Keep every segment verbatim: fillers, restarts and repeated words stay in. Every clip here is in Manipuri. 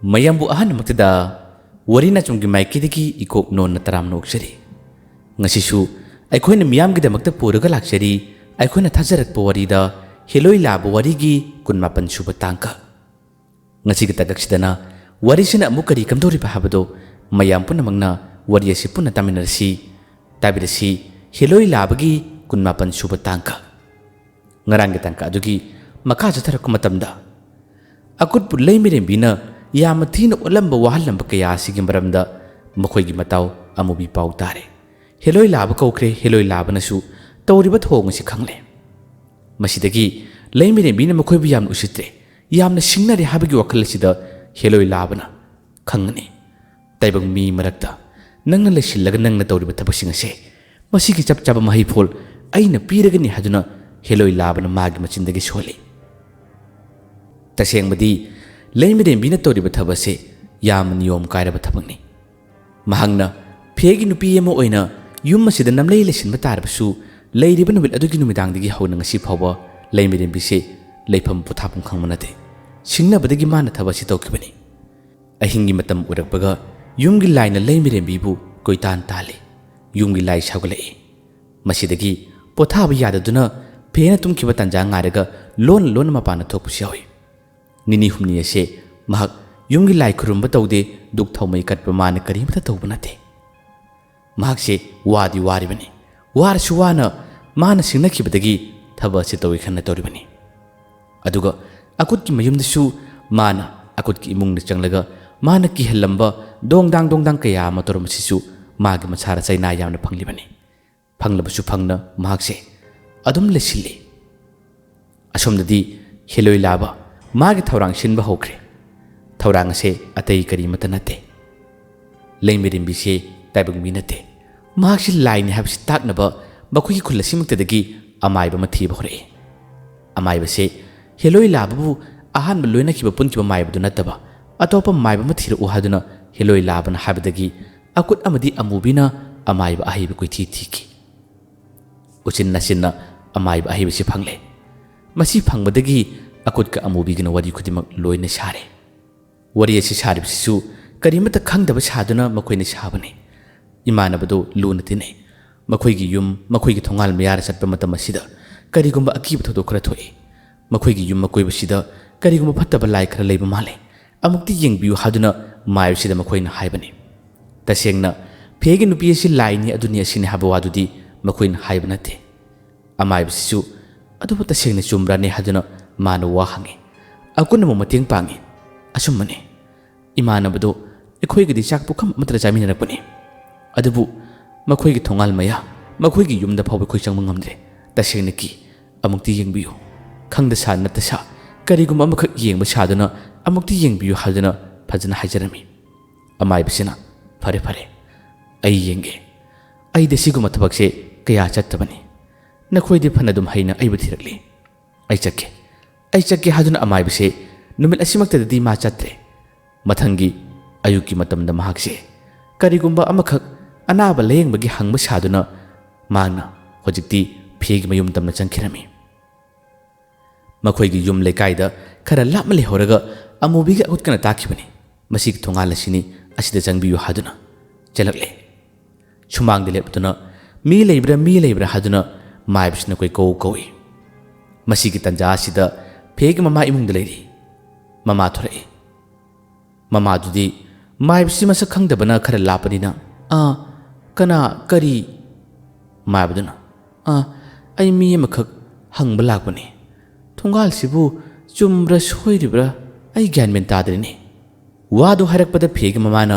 ꯃꯌꯥꯝꯕꯨ ꯑꯍꯥꯟꯕꯃꯛꯇꯗ ꯋꯥꯔꯤ ꯅꯆꯨꯝꯒꯤ ꯃꯥꯏꯀꯩꯗꯒꯤ ꯏꯀꯣꯛ ꯅꯣꯟꯅ ꯇꯔꯥꯝꯅ ꯑꯣꯛꯆꯔꯤ꯫ ꯉꯁꯤꯁꯨ ꯑꯩꯈꯣꯏꯅ ꯃꯤꯌꯥꯝꯒꯤꯗꯃꯛꯇ ꯄꯨꯔꯒ ꯂꯥꯛꯆꯔꯤ, ꯑꯩꯈꯣꯏꯅ ꯊꯥꯖꯔꯛꯄ ꯋꯥꯔꯤꯗ ꯍꯦꯂꯣꯏ ꯂꯥꯕ ꯋꯥꯔꯤꯒꯤ ꯀꯨꯟꯃꯥꯄꯟ ꯁꯨꯕ ꯇꯥꯡꯀꯛ꯫ ꯉꯁꯤꯒꯤ ꯇꯥꯡꯀꯛꯁꯤꯗꯅ ꯋꯥꯔꯤꯁꯤꯅ ꯑꯃꯨꯛ ꯀꯔꯤ ꯀꯝꯗꯧꯔꯤꯕ ꯍꯥꯏꯕꯗꯣ ꯃꯌꯥꯝ ꯄꯨꯝꯅꯃꯛꯅ ꯋꯥꯔꯤ ꯑꯁꯤ ꯄꯨꯟꯅ ꯇꯥꯃꯤꯟꯅꯔꯁꯤ꯫ ꯇꯥꯕꯤꯔꯁꯤ ꯍꯦꯂꯣꯏ ꯂꯥꯕꯒꯤ ꯀꯨꯟꯃꯥꯄꯟ ꯁꯨꯕ ꯇꯥꯡꯀꯛ꯫ ꯉꯔꯥꯡꯒꯤ ꯇꯥꯡꯀꯛ ꯑꯗꯨꯒꯤ ꯃꯈꯥ ꯆꯠꯊꯔꯛꯄ ꯃꯇꯝꯗ, ꯑꯀꯨꯠꯄꯨ ꯂꯩꯃꯔꯦꯝꯕꯤꯅ ꯌꯥꯝꯅ ꯊꯤꯅ ꯑꯣꯠꯂꯝꯕ ꯋꯥꯍꯜꯂꯝꯕ ꯀꯌꯥ ꯑꯁꯤꯒꯤ ꯃꯔꯝꯗ ꯃꯈꯣꯏꯒꯤ ꯃꯇꯥꯎ ꯑꯃꯨꯕꯤ ꯄꯥꯎ ꯇꯥꯔꯦ꯫ ꯍꯦꯂꯣꯏ ꯂꯥꯕ ꯀꯧꯈ꯭ꯔꯦ꯫ ꯍꯦꯂꯣꯏ ꯂꯥꯕꯅꯁꯨ ꯇꯧꯔꯤꯕ ꯊꯧꯑꯣꯡ ꯑꯁꯤ ꯈꯪꯂꯦ꯫ ꯃꯁꯤꯗꯒꯤ ꯂꯩꯃꯔꯦꯝꯕꯤꯅ ꯃꯈꯣꯏꯕꯨ ꯌꯥꯝꯅ ꯎꯁꯤꯠꯇ꯭ꯔꯦ, ꯌꯥꯝꯅ ꯁꯤꯡꯅꯔꯦ ꯍꯥꯏꯕꯒꯤ ꯋꯥꯈꯜ ꯑꯁꯤꯗ ꯍꯦꯂꯣꯏ ꯂꯥꯕꯅ ꯈꯪꯒꯅꯤ꯫ ꯇꯥꯏꯕꯪ ꯃꯤ ꯃꯔꯛꯇ ꯅꯪꯅ ꯂꯩꯁꯤꯜꯂꯒ ꯅꯪꯅ ꯇꯧꯔꯤꯕ ꯊꯕꯛꯁꯤꯡ ꯑꯁꯦ, ꯃꯁꯤꯒꯤ ꯆꯞ ꯆꯥꯕ ꯃꯍꯩꯐꯣꯜ ꯑꯩꯅ ꯄꯤꯔꯒꯅꯤ ꯍꯥꯏꯗꯨꯅ ꯍꯦꯂꯣꯏ ꯂꯥꯕꯅ ꯃꯥꯒꯤ ꯃꯆꯤꯟꯗꯒꯤ ꯁꯣꯜꯂꯤ꯫ ꯇꯁꯦꯡꯕꯗꯤ ꯂꯩꯃꯔꯦꯝꯕꯤꯅ ꯇꯧꯔꯤꯕ ꯊꯕꯛ ꯑꯁꯦ ꯌꯥꯝꯅ ꯅꯤꯌꯣꯝ ꯀꯥꯏꯔꯕ ꯊꯕꯛꯅꯤ꯫ ꯃꯍꯥꯛꯅ ꯐꯤꯒꯤ ꯅꯨꯄꯤ ꯑꯃ ꯑꯣꯏꯅ ꯌꯨꯝ ꯑꯁꯤꯗ ꯅꯝꯂꯩ ꯂꯩꯁꯤꯟꯕ ꯇꯥꯔꯕꯁꯨ, ꯂꯩꯔꯤꯕ ꯅꯨꯃꯤꯠ ꯑꯗꯨꯒꯤ ꯅꯨꯃꯤꯗꯥꯡꯗꯒꯤ ꯍꯧꯅ ꯉꯁꯤ ꯐꯥꯎꯕ ꯂꯩꯃꯔꯦꯝꯕꯤꯁꯦ ꯂꯩꯐꯝ ꯄꯣꯊꯥꯐꯝ ꯈꯪꯕ ꯅꯠꯇꯦ꯫ ꯁꯤꯡꯅꯕꯗꯒꯤ ꯃꯥꯅ ꯊꯕꯛ ꯑꯁꯤ ꯇꯧꯈꯤꯕꯅꯤ꯫ ꯑꯍꯤꯡꯒꯤ ꯃꯇꯝ ꯑꯣꯏꯔꯛꯄꯒ ꯌꯨꯝꯒꯤ ꯂꯥꯏꯅ ꯂꯩꯃꯔꯦꯝꯕꯤꯕꯨ ꯀꯣꯏꯇꯥꯟ ꯇꯥꯜꯂꯤ꯫ ꯌꯨꯝꯒꯤ ꯂꯥꯏ ꯁꯥꯎꯒꯠꯂꯛꯏ꯫ ꯃꯁꯤꯗꯒꯤ ꯄꯣꯊꯥꯕ ꯌꯥꯗꯗꯨꯅ ꯐꯦꯅ ꯇꯨꯝꯈꯤꯕ ꯇꯥꯟꯖꯥ ꯉꯥꯏꯔꯒ ꯂꯣꯟꯅ ꯂꯣꯟꯅ ꯃꯄꯥꯟꯗ ꯊꯣꯛꯄꯁꯨ ꯌꯥꯎꯏ꯫ ꯅꯤꯅꯤ ꯍꯨꯝꯅꯤ ꯑꯁꯦ ꯃꯍꯥꯛ ꯌꯨꯝꯒꯤ ꯂꯥꯏ ꯈꯨꯔꯨꯝꯕ ꯇꯧꯗꯦ, ꯗꯨꯛ ꯊꯥꯎꯃꯩ ꯀꯠꯄ ꯃꯥꯅ ꯀꯔꯤꯃꯠꯇ ꯇꯧꯕ ꯅꯠꯇꯦ꯫ ꯃꯍꯥꯛꯁꯦ ꯋꯥꯗꯤ ꯋꯥꯔꯤꯕꯅꯤ꯫ ꯋꯥꯔꯁꯨ ꯋꯥꯅ ꯃꯥꯅ ꯁꯤꯡꯅꯈꯤꯕꯗꯒꯤ ꯊꯕꯛ ꯑꯁꯤ ꯇꯧꯏ ꯈꯟꯅ ꯇꯧꯔꯤꯕꯅꯤ꯫ ꯑꯗꯨꯒ ꯑꯀꯨꯠꯀꯤ ꯃꯌꯨꯝꯗꯁꯨ ꯃꯥꯅ ꯑꯀꯨꯠꯀꯤ ꯏꯃꯨꯡꯗ ꯆꯪꯂꯒ ꯃꯥꯅ ꯀꯤꯍꯜꯂꯝꯕ ꯗꯣꯡꯗꯥꯡ ꯗꯣꯡꯗꯥꯡ ꯀꯌꯥ ꯑꯃ ꯇꯧꯔꯝꯕꯁꯤꯁꯨ ꯃꯥꯒꯤ ꯃꯁꯥꯗ ꯆꯩꯅꯥ ꯌꯥꯝꯅ ꯐꯪꯂꯤꯕꯅꯤ꯫ ꯐꯪꯂꯕꯁꯨ ꯐꯪꯅ ꯃꯍꯥꯛꯁꯦ ꯑꯗꯨꯝ ꯂꯩꯁꯤꯜꯂꯤ꯫ ꯑꯁꯣꯝꯗꯗꯤ ꯍꯦꯂꯣꯏ ꯂꯥꯕ ꯃꯥꯒꯤ ꯊꯧꯔꯥꯡ ꯁꯤꯟꯕ ꯍꯧꯈ꯭ꯔꯦ꯫ ꯊꯧꯔꯥꯡ ꯑꯁꯦ ꯑꯇꯩ ꯀꯔꯤꯃꯠꯇ ꯅꯠꯇꯦ꯫ ꯂꯩꯃꯔꯦꯝꯕꯤꯁꯦ ꯇꯥꯏꯕꯪ ꯃꯤ ꯅꯠꯇꯦ꯫ ꯃꯍꯥꯛꯁꯤ ꯂꯥꯏꯅꯤ ꯍꯥꯏꯕꯁꯤ ꯇꯥꯛꯅꯕ ꯃꯈꯣꯏꯒꯤ ꯈꯨꯜ ꯑꯁꯤꯃꯛꯇꯗꯒꯤ ꯑꯃꯥꯏꯕ ꯑꯃ ꯊꯤꯕ ꯍꯧꯔꯛꯏ꯫ ꯑꯃꯥꯏꯕꯁꯦ ꯍꯦꯂꯣꯏ ꯂꯥꯕꯕꯨ ꯑꯍꯥꯟꯕ ꯂꯣꯏꯅꯈꯤꯕ ꯄꯨꯟꯈꯤꯕ ꯃꯥꯏꯕꯗꯨ ꯅꯠꯇꯕ ꯑꯇꯣꯞꯄ ꯃꯥꯏꯕ ꯑꯃ ꯊꯤꯔꯛꯎ ꯍꯥꯏꯗꯨꯅ ꯍꯦꯂꯣꯏ ꯂꯥꯕꯅ ꯍꯥꯏꯕꯗꯒꯤ ꯑꯀꯨꯠ ꯑꯃꯗꯤ ꯑꯃꯨꯕꯤꯅ ꯑꯃꯥꯏꯕ ꯑꯍꯩꯕ ꯀꯣꯏꯊꯤ ꯊꯤꯈꯤ꯫ ꯎꯆꯤꯟ ꯅꯥꯆꯤꯟꯅ ꯑꯃꯥꯏꯕ ꯑꯍꯩꯕꯁꯤ ꯐꯪꯂꯦ꯫ ꯃꯁꯤ ꯐꯪꯕꯗꯒꯤ ꯑꯀꯨꯠꯀ ꯑꯃꯨꯕꯤꯒꯅ ꯋꯥꯔꯤ ꯈꯨꯗꯤꯡꯃꯛ ꯂꯣꯏꯅ ꯁꯥꯔꯦ꯫ ꯋꯥꯔꯤ ꯑꯁꯤ ꯁꯥꯔꯤꯕꯁꯤꯁꯨ ꯀꯔꯤꯃꯠꯇ ꯈꯪꯗꯕ ꯁꯥꯗꯨꯅ ꯃꯈꯣꯏꯅ ꯁꯥꯕꯅꯤ꯫ ꯏꯃꯥꯟꯅꯕꯗꯨ ꯂꯨꯅ ꯇꯤꯟꯅꯩ꯫ ꯃꯈꯣꯏꯒꯤ ꯌꯨꯝ, ꯃꯈꯣꯏꯒꯤ ꯊꯣꯡꯒꯥꯜ ꯃꯌꯥꯗ ꯆꯠꯄ ꯃꯇꯝ ꯑꯁꯤꯗ ꯀꯔꯤꯒꯨꯝꯕ ꯑꯀꯤꯕ ꯊꯧꯗꯣꯛ ꯈꯔ ꯊꯣꯛꯏ꯫ ꯃꯈꯣꯏꯒꯤ ꯌꯨꯝ ꯑꯀꯣꯏꯕꯁꯤꯗ ꯀꯔꯤꯒꯨꯝꯕ ꯐꯠꯇꯕ ꯂꯥꯏ ꯈꯔ ꯂꯩꯕ ꯃꯥꯜꯂꯦ꯫ ꯑꯃꯨꯛꯇꯤ ꯌꯦꯡꯕꯤꯌꯨ ꯍꯥꯏꯗꯨꯅ ꯃꯥꯏꯕꯁꯤꯗ ꯃꯈꯣꯏꯅ ꯍꯥꯏꯕꯅꯤ꯫ ꯇꯁꯦꯡꯅ ꯐꯦꯒꯤ ꯅꯨꯄꯤ ꯑꯁꯤ ꯂꯥꯏꯅꯤ, ꯑꯗꯨꯅꯤ ꯑꯁꯤꯅꯤ ꯍꯥꯏꯕ ꯋꯥꯗꯨꯗꯤ ꯃꯈꯣꯏꯅ ꯍꯥꯏꯕ ꯅꯠꯇꯦ꯫ ꯑꯃꯥꯏꯕꯁꯤꯁꯨ ꯑꯗꯨꯕꯨ ꯇꯁꯦꯡꯅ ꯆꯨꯝꯕ꯭ꯔꯥꯅꯦ ꯍꯥꯏꯗꯨꯅ ꯃꯥꯅ ꯋꯥ ꯍꯪꯉꯤ꯫ ꯑꯀꯨꯟ ꯑꯃꯨꯛ ꯃꯇꯦꯡ ꯄꯥꯡꯉꯤ꯫ ꯑꯆꯨꯝꯕꯅꯤ꯫ ꯏꯃꯥꯟꯅꯕꯗꯣ ꯑꯩꯈꯣꯏꯒꯗꯤ ꯆꯥꯛ ꯄꯨꯈꯝ ꯑꯃꯠꯇꯗ ꯆꯥꯃꯤꯟꯅꯔꯛꯄꯅꯤ꯫ ꯑꯗꯨꯕꯨ ꯃꯈꯣꯏꯒꯤ ꯊꯣꯡꯒꯥꯜ ꯃꯌꯥ, ꯃꯈꯣꯏꯒꯤ ꯌꯨꯝꯗ ꯐꯥꯎꯕ ꯑꯩꯈꯣꯏ ꯆꯪꯕ ꯉꯝꯗ꯭ꯔꯦ꯫ ꯇꯁꯦꯡꯅ ꯀꯤ꯫ ꯑꯃꯨꯛꯇꯤ ꯌꯦꯡꯕꯤꯌꯨ꯫ ꯈꯪꯗ ꯁꯥ ꯅꯠꯇ ꯁꯥ ꯀꯔꯤꯒꯨꯝꯕ ꯑꯃꯈꯛ ꯌꯦꯡꯕ ꯁꯥꯗꯨꯅ ꯑꯃꯨꯛꯇꯤ ꯌꯦꯡꯕꯤꯌꯨ ꯍꯥꯏꯗꯨꯅ ꯐꯖꯅ ꯍꯥꯏꯖꯔꯝꯃꯤ꯫ ꯑꯃꯥꯏꯕꯁꯤꯅ, "ꯐꯔꯦ, ꯐꯔꯦ, ꯑꯩ ꯌꯦꯡꯒꯦ꯫ ꯑꯩꯗꯤ ꯁꯤꯒꯨꯝꯕ ꯊꯕꯛꯁꯦ ꯀꯌꯥ ꯆꯠꯇꯕꯅꯤ꯫ ꯅꯈꯣꯏꯗꯤ ꯐꯅꯗꯨꯝ ꯍꯩꯅ ꯑꯩꯕꯨ ꯊꯤꯔꯛꯂꯤ꯫ ꯑꯩ ꯆꯠꯀꯦ, ꯑꯩ ꯆꯠꯀꯦ" ꯍꯥꯏꯗꯨꯅ ꯑꯃꯥꯏꯕꯁꯦ ꯅꯨꯃꯤꯠ ꯑꯁꯤꯃꯛꯇꯗꯗꯤ ꯃꯥ ꯆꯠꯇ꯭ꯔꯦ꯫ ꯃꯊꯪꯒꯤ ꯑꯌꯨꯛꯀꯤ ꯃꯇꯝꯗ ꯃꯍꯥꯛꯁꯦ ꯀꯔꯤꯒꯨꯝꯕ ꯑꯃꯈꯛ ꯑꯅꯥꯕ ꯂꯥꯌꯦꯡꯕꯒꯤ ꯍꯪꯕ ꯁꯥꯗꯨꯅ ꯃꯍꯥꯛꯅ ꯍꯧꯖꯤꯛꯇꯤ ꯐꯦꯒꯤ ꯃꯌꯨꯝ ꯇꯝꯅ ꯆꯪꯈꯤꯔꯝꯃꯤ꯫ ꯃꯈꯣꯏꯒꯤ ꯌꯨꯝ ꯂꯩꯀꯥꯏꯗ ꯈꯔ ꯂꯥꯞꯅ ꯂꯩꯍꯧꯔꯒ ꯑꯃꯨꯕꯤꯒ ꯑꯀꯨꯠꯀꯅ ꯇꯥꯛꯈꯤꯕꯅꯤ꯫ "ꯃꯁꯤꯒꯤ ꯊꯣꯡꯒꯥꯜ ꯑꯁꯤꯅꯤ, ꯑꯁꯤꯗ ꯆꯪꯕꯤꯌꯨ" ꯍꯥꯏꯗꯨꯅ꯫ ꯆꯦꯜꯂꯛꯂꯦ꯫ ꯁꯨꯃꯥꯡꯗ ꯂꯦꯞꯇꯨꯅ ꯃꯤ ꯂꯩꯕ꯭ꯔꯥ, ꯃꯤ ꯂꯩꯕ꯭ꯔꯥ ꯍꯥꯏꯗꯨꯅ ꯃꯥꯏꯕꯁꯤꯅ ꯀꯣꯏꯀꯧ ꯀꯧꯏ꯫ ꯃꯁꯤꯒꯤ ꯇꯟꯖꯥ ꯑꯁꯤꯗ ꯐꯦꯒꯤ ꯃꯃꯥ ꯏꯃꯨꯡꯗ ꯂꯩꯔꯤ꯫ ꯃꯃꯥ ꯊꯣꯔꯛꯏ꯫ ꯃꯃꯥꯗꯨꯗꯤ ꯃꯥꯏꯕꯁꯤ ꯃꯁꯛ ꯈꯪꯗꯕꯅ ꯈꯔ ꯂꯥꯞꯄꯅꯤꯅ, "ꯑꯥ, ꯀꯅꯥ, ꯀꯔꯤ?" ꯃꯥꯏꯕꯗꯨꯅ, "ꯑꯥ, ꯑꯩ ꯃꯤ ꯑꯃꯈꯛ ꯍꯪꯕ ꯂꯥꯛꯄꯅꯤ꯫ ꯊꯣꯡꯒꯥꯜꯁꯤꯕꯨ ꯆꯨꯝꯕ꯭ꯔꯥ ꯁꯣꯏꯔꯤꯕ꯭ꯔꯥ ꯑꯩ ꯒ꯭ꯌꯥꯟ ꯃꯦꯟ ꯇꯥꯗ꯭ꯔꯦꯅꯦ꯫" ꯋꯥꯗꯨ ꯍꯥꯏꯔꯛꯄꯗ ꯐꯦꯒꯤ ꯃꯃꯥꯅ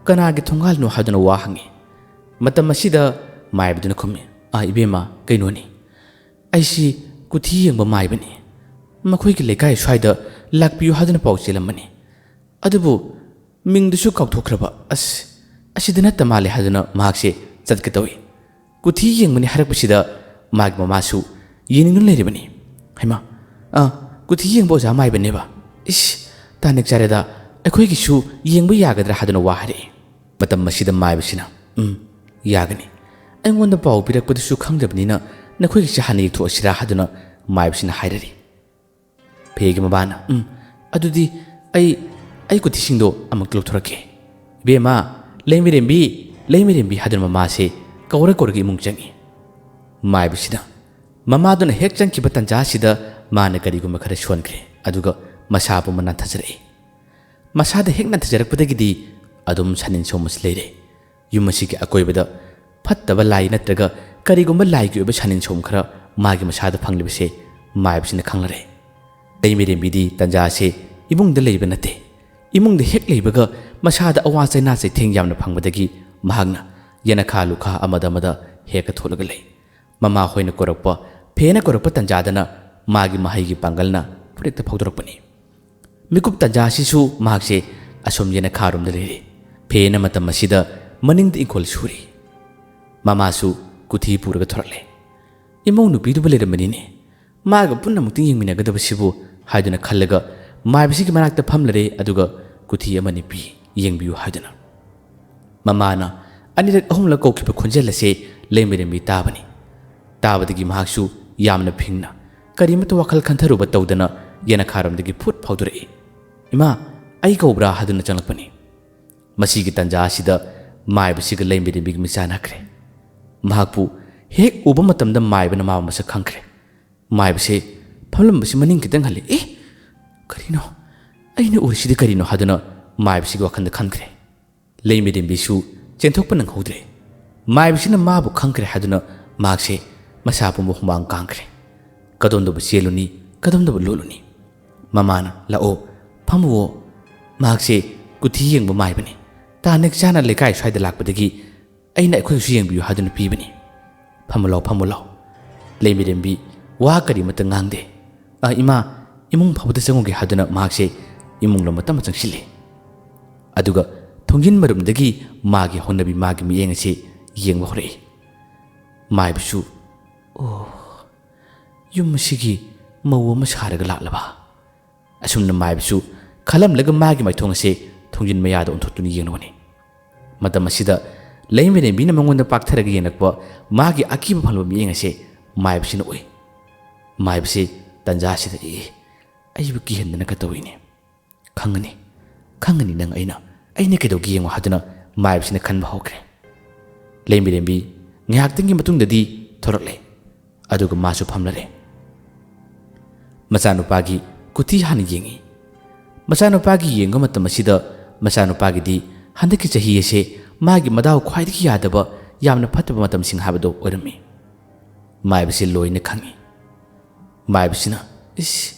ꯀꯅꯥꯒꯤ ꯊꯣꯡꯒꯥꯜꯅꯣ ꯍꯥꯏꯗꯨꯅ ꯋꯥ ꯍꯪꯉꯤ꯫ ꯃꯇꯝ ꯑꯁꯤꯗ ꯃꯥꯏꯕꯗꯨꯅ ꯈꯨꯝꯃꯤ, "ꯑꯥ, ꯏꯕꯦꯝꯃ, ꯀꯩꯅꯣꯅꯤ, ꯑꯩꯁꯤ ꯀꯨꯊꯤ ꯌꯦꯡꯕ ꯃꯥꯏꯕꯅꯤ꯫ ꯃꯈꯣꯏꯒꯤ ꯂꯩꯀꯥꯏ ꯁ꯭ꯋꯥꯏꯗ ꯂꯥꯛꯄꯤꯌꯨ ꯍꯥꯏꯗꯨꯅ ꯄꯥꯎ ꯆꯦꯜꯂꯝꯕꯅꯤ꯫ ꯑꯗꯨꯕꯨ ꯃꯤꯡꯗꯨꯁꯨ ꯀꯥꯎꯊꯣꯛꯈ꯭ꯔꯕ꯫ ꯑꯁ, ꯑꯁꯤꯗ ꯅꯠꯇ ꯃꯥꯜꯂꯦ" ꯍꯥꯏꯗꯨꯅ ꯃꯍꯥꯛꯁꯦ ꯆꯠꯀꯦ ꯇꯧꯏ꯫ ꯀꯨꯊꯤ ꯌꯦꯡꯕꯅꯤ ꯍꯥꯏꯔꯛꯄꯁꯤꯗ ꯃꯥꯒꯤ ꯃꯃꯥꯁꯨ ꯌꯦꯡꯅꯤꯡꯗꯨꯅ ꯂꯩꯔꯤꯕꯅꯤ꯫ "ꯍꯩꯃꯥ, ꯑꯥ, ꯀꯨꯊꯤ ꯌꯦꯡꯕ ꯑꯣꯖꯥ ꯃꯥꯏꯕꯅꯦꯕ꯫ ꯏꯁ, ꯇꯥꯅꯤꯛ ꯆꯥꯔꯦꯗ, ꯑꯩꯈꯣꯏꯒꯤꯁꯨ ꯌꯦꯡꯕ ꯌꯥꯒꯗ꯭ꯔꯥ?" ꯍꯥꯏꯗꯨꯅ ꯋꯥ ꯍꯥꯏꯔꯛꯏ꯫ ꯃꯇꯝ ꯑꯁꯤꯗ ꯃꯥꯏꯕꯁꯤꯅ, "ꯎꯝ, ꯌꯥꯒꯅꯤ꯫ ꯑꯩꯉꯣꯟꯗ ꯄꯥꯎ ꯄꯤꯔꯛꯄꯗꯨꯁꯨ ꯈꯪꯗꯕꯅꯤꯅ ꯅꯈꯣꯏꯒꯤꯁꯦ ꯍꯥꯟꯅ ꯌꯦꯡꯊꯣꯛꯑꯁꯤꯔꯥ?" ꯍꯥꯏꯗꯨꯅ ꯃꯥꯏꯕꯁꯤꯅ ꯍꯥꯏꯔꯔꯤ꯫ ꯐꯦꯒꯤ ꯃꯃꯥꯅ, "ꯎꯝ, ꯑꯗꯨꯗꯤ ꯑꯩ ꯑꯩ ꯀꯨꯊꯤꯁꯤꯡꯗꯣ ꯑꯃꯨꯛ ꯂꯧꯊꯣꯔꯛꯀꯦ꯫ "ꯏꯕꯦꯝꯃ, ꯂꯩꯃꯔꯦꯝꯕꯤ, ꯂꯩꯃꯔꯦꯝꯕꯤ" ꯍꯥꯏꯗꯨꯅ ꯃꯃꯥꯁꯦ ꯀꯧꯔ ꯀꯧꯔꯒ ꯏꯃꯨꯡ ꯆꯪꯉꯤ꯫ ꯃꯥꯏꯕꯁꯤꯅ ꯃꯃꯥꯗꯨꯅ ꯍꯦꯛ ꯆꯪꯈꯤꯕ ꯇꯟꯖꯥꯁꯤꯗ ꯃꯥꯅ ꯀꯔꯤꯒꯨꯝꯕ ꯈꯔ ꯁꯣꯟꯈ꯭ꯔꯦ, ꯑꯗꯨꯒ ꯃꯁꯥ ꯄꯨꯝꯕ ꯅꯥꯟꯊꯖꯔꯛꯏ꯫ ꯃꯁꯥꯗ ꯍꯦꯛ ꯅꯥꯟꯊꯖꯔꯛꯄꯗꯒꯤꯗꯤ ꯑꯗꯨꯝ ꯁꯥꯅꯤꯟ ꯁꯣꯝꯕꯁꯤ ꯂꯩꯔꯦ꯫ ꯌꯨꯝ ꯑꯁꯤꯒꯤ ꯑꯀꯣꯏꯕꯗ ꯐꯠꯇꯕ ꯂꯥꯏ ꯅꯠꯇ꯭ꯔꯒ ꯀꯔꯤꯒꯨꯝꯕ ꯂꯥꯏꯒꯤ ꯑꯣꯏꯕ ꯁꯥꯅꯤꯟ ꯁꯣꯝ ꯈꯔ ꯃꯥꯒꯤ ꯃꯁꯥꯗ ꯐꯪꯂꯤꯕꯁꯦ ꯃꯥꯏꯕꯁꯤꯅ ꯈꯪꯂꯔꯦ꯫ ꯂꯩꯃꯔꯦꯝꯕꯤꯗꯤ ꯇꯟꯖꯥ ꯑꯁꯤ ꯏꯃꯨꯡꯗ ꯂꯩꯕ ꯅꯠꯇꯦ꯫ ꯏꯃꯨꯡꯗ ꯍꯦꯛ ꯂꯩꯕꯒ ꯃꯁꯥꯗ ꯑꯋꯥ ꯆꯩꯅꯥ ꯆꯩꯊꯦꯡ ꯌꯥꯝꯅ ꯐꯪꯕꯗꯒꯤ ꯃꯍꯥꯛꯅ ꯌꯦꯅꯈꯥ ꯂꯨꯈꯥ ꯑꯃꯗ ꯑꯃꯗ ꯍꯦꯛꯀ ꯊꯣꯛꯂꯒ ꯂꯩ꯫ ꯃꯃꯥ ꯍꯣꯏꯅ ꯀꯧꯔꯛꯄ, ꯐꯦꯅ ꯀꯧꯔꯛꯄ ꯇꯟꯖꯥꯗꯅ ꯃꯥꯒꯤ ꯃꯍꯩꯒꯤ ꯄꯥꯡꯒꯜꯅ ꯐꯨꯔꯤꯠꯇ ꯐꯥꯎꯗꯣꯔꯛꯄꯅꯤ꯫ ꯃꯤꯀꯨꯞ ꯇꯟꯖꯥ ꯑꯁꯤꯁꯨ ꯃꯍꯥꯛꯁꯦ ꯑꯁꯣꯝ ꯌꯦꯅꯈꯥꯔꯣꯝꯗ ꯂꯩꯔꯦ꯫ ꯐꯦꯅ ꯃꯇꯝ ꯑꯁꯤꯗ ꯃꯅꯤꯡꯗ ꯏꯪꯈꯣꯜ ꯁꯨꯔꯤ꯫ ꯃꯃꯥꯁꯨ ꯀꯨꯊꯤ ꯄꯨꯔꯒ ꯊꯣꯔꯛꯂꯦ꯫ "ꯏꯃꯧ ꯅꯨꯄꯤꯗꯨꯕꯨ ꯂꯩꯔꯝꯕꯅꯤꯅꯦ꯫ ꯃꯥꯒ ꯄꯨꯟꯅ ꯑꯃꯨꯛꯇꯪ ꯌꯦꯡꯃꯤꯟꯅꯒꯗꯕꯁꯤꯕꯨ" ꯍꯥꯏꯗꯨꯅ ꯈꯜꯂꯒ ꯃꯥꯏꯕꯁꯤꯒꯤ ꯃꯅꯥꯛꯇ ꯐꯝꯂꯔꯦ, ꯑꯗꯨꯒ ꯀꯨꯊꯤ ꯑꯃꯅꯤ ꯄꯤ, "ꯌꯦꯡꯕꯤꯌꯨ" ꯍꯥꯏꯗꯨꯅ꯫ ꯃꯃꯥꯅ ꯑꯅꯤꯔꯛ ꯑꯍꯨꯝꯂꯛ ꯀꯧꯈꯤꯕ ꯈꯣꯟꯖꯦꯜ ꯑꯁꯦ ꯂꯩꯃꯔꯦꯝꯕꯤ ꯇꯥꯕꯅꯤ꯫ ꯇꯥꯕꯗꯒꯤ ꯃꯍꯥꯛꯁꯨ ꯌꯥꯝꯅ ꯐꯤꯡꯅ, ꯀꯔꯤꯃꯠꯇ ꯋꯥꯈꯜ ꯈꯟꯊꯔꯨꯕ ꯇꯧꯗꯅ ꯌꯦꯅꯈꯥꯔꯣꯝꯗꯒꯤ ꯐꯨꯠ ꯐꯥꯎꯗꯣꯔꯛꯏ꯫ "ꯏꯃꯥ, ꯑꯩ ꯀꯧꯕ꯭ꯔꯥ?" ꯍꯥꯏꯗꯨꯅ ꯆꯪꯂꯛꯄꯅꯤ꯫ ꯃꯁꯤꯒꯤ ꯇꯟꯖꯥ ꯑꯁꯤꯗ ꯃꯥꯏꯕꯁꯤꯒ ꯂꯩꯃꯔꯦꯝꯕꯤꯒ ꯃꯤꯆꯥꯟꯅꯈ꯭ꯔꯦ꯫ ꯃꯍꯥꯛꯄꯨ ꯍꯦꯛ ꯎꯕ ꯃꯇꯝꯗ ꯃꯥꯏꯕꯅ ꯃꯥꯕꯨ ꯃꯁꯛ ꯈꯪꯈ꯭ꯔꯦ꯫ ꯃꯥꯏꯕꯁꯦ ꯐꯝꯂꯝꯕꯁꯤ ꯃꯅꯤꯡ ꯈꯤꯇꯪ ꯍꯜꯂꯤ꯫ "ꯑꯦ, ꯀꯔꯤꯅꯣ? ꯑꯩꯅ ꯎꯔꯤꯁꯤꯗꯤ ꯀꯔꯤꯅꯣ?" ꯍꯥꯏꯗꯨꯅ ꯃꯥꯏꯕꯁꯤꯒꯤ ꯋꯥꯈꯜꯗ ꯈꯟꯈ꯭ꯔꯦ꯫ ꯂꯩꯃꯔꯦꯝꯕꯤꯁꯨ ꯆꯦꯟꯊꯣꯛꯄ ꯅꯪꯍꯧꯗ꯭ꯔꯦ꯫ ꯃꯥꯏꯕꯁꯤꯅ ꯃꯥꯕꯨ ꯈꯪꯈ꯭ꯔꯦ ꯍꯥꯏꯗꯨꯅ ꯃꯍꯥꯛꯁꯦ ꯃꯁꯥ ꯄꯨꯝꯕ ꯍꯨꯃꯥꯡ ꯀꯥꯡꯈ꯭ꯔꯦ꯫ ꯀꯗꯣꯝꯗꯕꯨ ꯆꯦꯜꯂꯨꯅꯤ, ꯀꯗꯣꯝꯗꯕꯨ ꯂꯣꯠꯂꯨꯅꯤ? ꯃꯃꯥꯅ, "ꯂꯥꯛꯑꯣ, ꯐꯝꯃꯨꯑꯣ꯫ ꯃꯍꯥꯛꯁꯦ ꯀꯨꯊꯤ ꯌꯦꯡꯕ ꯃꯥꯏꯕꯅꯤ꯫ ꯇꯥꯅꯤꯛ ꯆꯥꯅ ꯂꯩꯀꯥꯏ ꯁ꯭ꯋꯥꯏꯗ ꯂꯥꯛꯄꯗꯒꯤ ꯑꯩꯅ ꯑꯩꯈꯣꯏꯒꯤꯁꯨ ꯌꯦꯡꯕꯤꯌꯨ ꯍꯥꯏꯗꯨꯅ ꯄꯤꯕꯅꯤ꯫ ꯐꯝꯃꯨ ꯂꯥꯎ, ꯐꯝꯃꯨ ꯂꯥꯎ꯫" ꯂꯩꯃꯔꯦꯝꯕꯤ ꯋꯥ ꯀꯔꯤꯃꯠꯇ ꯉꯥꯡꯗꯦ꯫ "ꯑ, ꯏꯃꯥ, ꯏꯃꯨꯡ ꯐꯥꯎꯕꯗ ꯆꯪꯉꯨꯒꯦ" ꯍꯥꯏꯗꯨꯅ ꯃꯍꯥꯛꯁꯦ ꯏꯃꯨꯡ ꯂꯣꯝ ꯃꯇꯝ ꯆꯪꯁꯤꯜꯂꯤ꯫ ꯑꯗꯨꯒ ꯊꯣꯡꯖꯤꯟ ꯃꯔꯨꯝꯗꯒꯤ ꯃꯥꯒꯤ ꯍꯧꯅꯕꯤ ꯃꯥꯒꯤ ꯃꯤꯠꯌꯦꯡ ꯑꯁꯤ ꯌꯦꯡꯕ ꯍꯧꯔꯛꯏ꯫ ꯃꯥꯏꯕꯁꯨ, "ꯑꯣ, ꯌꯨꯝ ꯑꯁꯤꯒꯤ ꯃꯧ ꯑꯃ ꯁꯥꯔꯒ ꯂꯥꯛꯂꯕ?" ꯑꯁꯨꯝꯅ ꯃꯥꯏꯕꯁꯨ ꯈꯜꯂꯝꯂꯒ ꯃꯥꯒꯤ ꯃꯥꯏꯊꯣꯡ ꯑꯁꯦ ꯊꯣꯡꯖꯤꯟ ꯃꯌꯥꯗ ꯑꯣꯟꯊꯣꯛꯇꯨꯅ ꯌꯦꯡꯂꯨꯕꯅꯤ꯫ ꯃꯇꯝ ꯑꯁꯤꯗ ꯂꯩꯃꯔꯦꯝꯕꯤꯅ ꯃꯉꯣꯟꯗ ꯄꯥꯛꯊꯔꯒ ꯌꯦꯡꯂꯛꯄ ꯃꯥꯒꯤ ꯑꯀꯤꯕ ꯐꯪꯂꯕ ꯃꯤꯠꯌꯦꯡ ꯑꯁꯦ ꯃꯥꯏꯕꯁꯤꯅ ꯎꯏ꯫ ꯃꯥꯏꯕꯁꯤ ꯇꯟꯖꯥ ꯑꯁꯤꯗ, "ꯑꯦ, ꯑꯩꯕꯨ ꯀꯤꯍꯟꯗꯅ ꯀꯩꯗꯧꯏꯅꯦ? ꯈꯪꯒꯅꯤ, "ꯈꯪꯒꯅꯤ ꯅꯪ ꯑꯩꯅ, ꯑꯩꯅ ꯀꯩꯗꯧꯒꯦ ꯌꯦꯡꯉꯣ" ꯍꯥꯏꯗꯨꯅ ꯃꯥꯏꯕꯁꯤꯅ ꯈꯟꯕ ꯍꯧꯈ꯭ꯔꯦ꯫ ꯂꯩꯃꯤꯔꯦꯝꯕꯤ ꯉꯥꯏꯍꯥꯛꯇꯪꯒꯤ ꯃꯇꯨꯡꯗꯗꯤ ꯊꯣꯔꯛꯂꯦ꯫ ꯑꯗꯨꯒ ꯃꯥꯁꯨ ꯐꯝꯂꯔꯦ꯫ ꯃꯆꯥꯅꯨꯄꯥꯒꯤ ꯀꯨꯊꯤ ꯍꯥꯟꯅ ꯌꯦꯡꯉꯤ꯫ ꯃꯆꯥꯅꯨꯄꯥꯒꯤ ꯌꯦꯡꯕ ꯃꯇꯝ ꯑꯁꯤꯗ ꯃꯆꯥꯅꯨꯄꯥꯒꯤꯗꯤ ꯍꯟꯗꯛꯀꯤ ꯆꯍꯤ ꯑꯁꯦ ꯃꯥꯒꯤ ꯃꯗꯥꯎ ꯈ꯭ꯋꯥꯏꯗꯒꯤ ꯌꯥꯗꯕ, ꯌꯥꯝꯅ ꯐꯠꯇꯕ ꯃꯇꯝꯁꯤꯡ ꯍꯥꯏꯕꯗꯣ ꯑꯣꯏꯔꯝꯃꯤ꯫ ꯃꯥꯏꯕꯁꯤ ꯂꯣꯏꯅ ꯈꯪꯉꯤ꯫ ꯃꯥꯏꯕꯁꯤꯅ, "ꯏꯁ,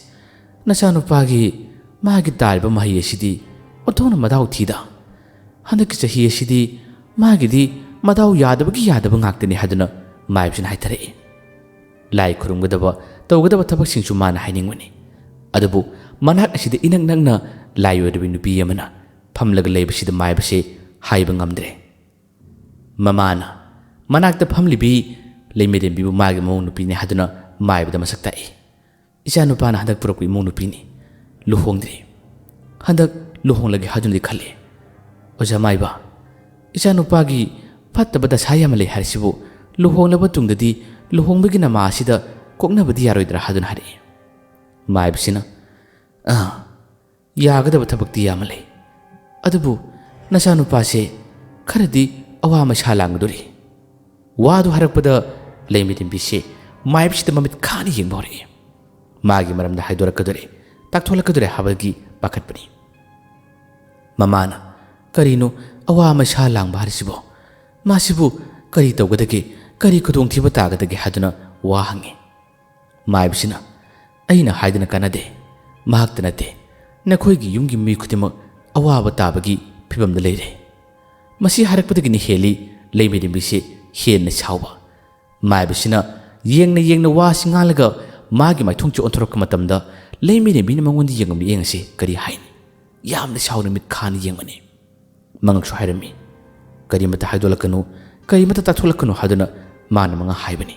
ꯅꯆꯥꯅꯨꯄꯥꯒꯤ ꯃꯥꯒꯤ ꯇꯥꯔꯤꯕ ꯃꯍꯩ ꯑꯁꯤꯗꯤ ꯑꯣꯟꯊꯣꯛꯅ ꯃꯗꯥꯎ ꯊꯤꯗ꯫ ꯍꯟꯗꯛꯀꯤ ꯆꯍꯤ ꯑꯁꯤꯗꯤ ꯃꯥꯒꯤꯗꯤ ꯃꯗꯥꯎ ꯌꯥꯗꯕꯒꯤ ꯌꯥꯗꯕ ꯉꯥꯛꯇꯅꯤ" ꯍꯥꯏꯗꯨꯅ ꯃꯥꯏꯕꯁꯤꯅ ꯍꯥꯏꯊꯔꯛꯏ꯫ ꯂꯥꯏ ꯈꯨꯔꯨꯝꯒꯗꯕ, ꯇꯧꯒꯗꯕ ꯊꯕꯛꯁꯤꯡꯁꯨ ꯃꯥꯅ ꯍꯥꯏꯅꯤꯡꯕꯅꯤ꯫ ꯑꯗꯨꯕꯨ ꯃꯅꯥꯛ ꯑꯁꯤꯗ ꯏꯅꯛ ꯅꯛꯅ ꯂꯥꯏ ꯑꯣꯏꯔꯕꯤ ꯅꯨꯄꯤ ꯑꯃꯅ ꯐꯝꯂꯒ ꯂꯩꯕꯁꯤꯗ ꯃꯥꯏꯕꯁꯦ ꯍꯥꯏꯕ ꯉꯝꯗ꯭ꯔꯦ꯫ ꯃꯃꯥꯅ ꯃꯅꯥꯛꯇ ꯐꯝꯂꯤꯕꯤ ꯂꯩꯃꯤꯔꯦꯝꯕꯤꯕꯨ ꯃꯥꯒꯤ ꯃꯃꯧ ꯅꯨꯄꯤꯅꯤ ꯍꯥꯏꯗꯨꯅ ꯃꯥꯏꯕꯗ ꯃꯁꯛ ꯇꯥꯛꯏ꯫ "ꯏꯆꯥꯅꯨꯄꯥꯅ ꯍꯟꯗꯛ ꯄꯨꯔꯛꯄ ꯏꯃꯧ ꯅꯨꯄꯤꯅꯤ꯫ ꯂꯨꯍꯣꯡꯗ꯭ꯔꯤ꯫ ꯍꯟꯗꯛ ꯂꯨꯍꯣꯡꯂꯒꯦ ꯍꯥꯏꯗꯨꯅꯗꯤ ꯈꯜꯂꯤ꯫ ꯑꯣꯖꯥ ꯃꯥꯏꯕ, ꯏꯆꯥꯅꯨꯄꯥꯒꯤ ꯐꯠꯇꯕ ꯗꯁꯥ ꯌꯥꯝꯅ ꯂꯩ ꯍꯥꯏꯔꯤꯁꯤꯕꯨ ꯂꯨꯍꯣꯡꯂꯕ ꯇꯨꯡꯗꯗꯤ ꯂꯨꯍꯣꯡꯕꯒꯤ ꯅꯃꯥ ꯑꯁꯤꯗ ꯀꯣꯛꯅꯕꯗꯤ ꯌꯥꯔꯣꯏꯗ꯭ꯔꯥ?" ꯍꯥꯏꯗꯨꯅ ꯍꯥꯏꯔꯛꯏ꯫ ꯃꯥꯏꯕꯁꯤꯅ, "ꯑꯥ, ꯌꯥꯒꯗꯕ ꯊꯕꯛꯇꯤ ꯌꯥꯝꯅ ꯂꯩ꯫ ꯑꯗꯨꯕꯨ ꯅꯆꯥꯅꯨꯄꯥꯁꯦ ꯈꯔꯗꯤ ꯑꯋꯥ ꯃꯁꯥ ꯂꯥꯡꯒꯗꯣꯔꯤ"꯫ ꯋꯥꯗꯨ ꯍꯥꯏꯔꯛꯄꯗ ꯂꯩꯃꯤꯔꯦꯝꯕꯤꯁꯦ ꯃꯥꯏꯕꯁꯤꯗ ꯃꯃꯤꯠ ꯈꯥꯅ ꯌꯦꯡꯕ ꯍꯧꯔꯛꯏ꯫ ꯃꯥꯒꯤ ꯃꯔꯝꯗ ꯍꯥꯏꯗꯣꯔꯛꯀꯗꯣꯔꯦ, ꯇꯥꯛꯊꯣꯛꯂꯛꯀꯗꯣꯔꯦ ꯍꯥꯏꯕꯒꯤ ꯄꯥꯈꯠꯄꯅꯤ꯫ ꯃꯃꯥꯅ, "ꯀꯔꯤꯅꯣ ꯑꯋꯥ ꯃꯁꯥ ꯂꯥꯡꯕ ꯍꯥꯏꯔꯤꯁꯤꯕꯣ? ꯃꯥꯁꯤꯕꯨ ꯀꯔꯤ ꯇꯧꯒꯗꯒꯦ, ꯀꯔꯤ ꯈꯨꯗꯣꯡꯊꯤꯕ ꯇꯥꯒꯗꯒꯦ?" ꯍꯥꯏꯗꯨꯅ ꯋꯥ ꯍꯪꯉꯤ꯫ ꯃꯥꯏꯕꯁꯤꯅ, "ꯑꯩꯅ ꯍꯥꯏꯗꯅ ꯀꯥꯟꯅꯗꯦ꯫ ꯃꯍꯥꯛꯇ ꯅꯠꯇꯦ, ꯅꯈꯣꯏꯒꯤ ꯌꯨꯝꯒꯤ ꯃꯤ ꯈꯨꯗꯤꯡꯃꯛ ꯑꯋꯥꯕ ꯇꯥꯕꯒꯤ ꯐꯤꯕꯝꯗ ꯂꯩꯔꯦ"꯫ ꯃꯁꯤ ꯍꯥꯏꯔꯛꯄꯗꯒꯤꯅꯤ ꯍꯦꯜꯂꯤ ꯂꯩꯃꯤꯔꯦꯝꯕꯤꯁꯦ ꯍꯦꯟꯅ ꯁꯥꯎꯕ꯫ ꯃꯥꯏꯕꯁꯤꯅ ꯌꯦꯡꯅ ꯌꯦꯡꯅ ꯋꯥꯁꯤ ꯉꯥꯡꯂꯒ ꯃꯥꯒꯤ ꯃꯥꯏꯊꯣꯡꯁꯤ ꯑꯣꯟꯊꯣꯔꯛꯄ ꯃꯇꯝꯗ ꯂꯩꯃꯤꯔꯦꯝꯕꯤꯅ ꯃꯉꯣꯟꯗ ꯌꯦꯡꯕ ꯃꯤꯠꯌꯦꯡ ꯑꯁꯤ ꯀꯔꯤ ꯍꯥꯏꯅꯤ? ꯌꯥꯝꯅ ꯁꯥꯎꯅ ꯃꯤꯠ ꯈꯥꯅ ꯌꯦꯡꯕꯅꯤ꯫ ꯃꯉꯛꯁꯨ ꯍꯥꯏꯔꯝꯃꯤ, "ꯀꯔꯤꯃꯠꯇ ꯍꯥꯏꯗꯣꯛꯂꯛꯀꯅꯨ, ꯀꯔꯤꯃꯠꯇ ꯇꯥꯊꯣꯛꯂꯛꯀꯅꯨ" ꯍꯥꯏꯗꯨꯅ ꯃꯥꯅ ꯃꯉꯥ ꯍꯥꯏꯕꯅꯤ꯫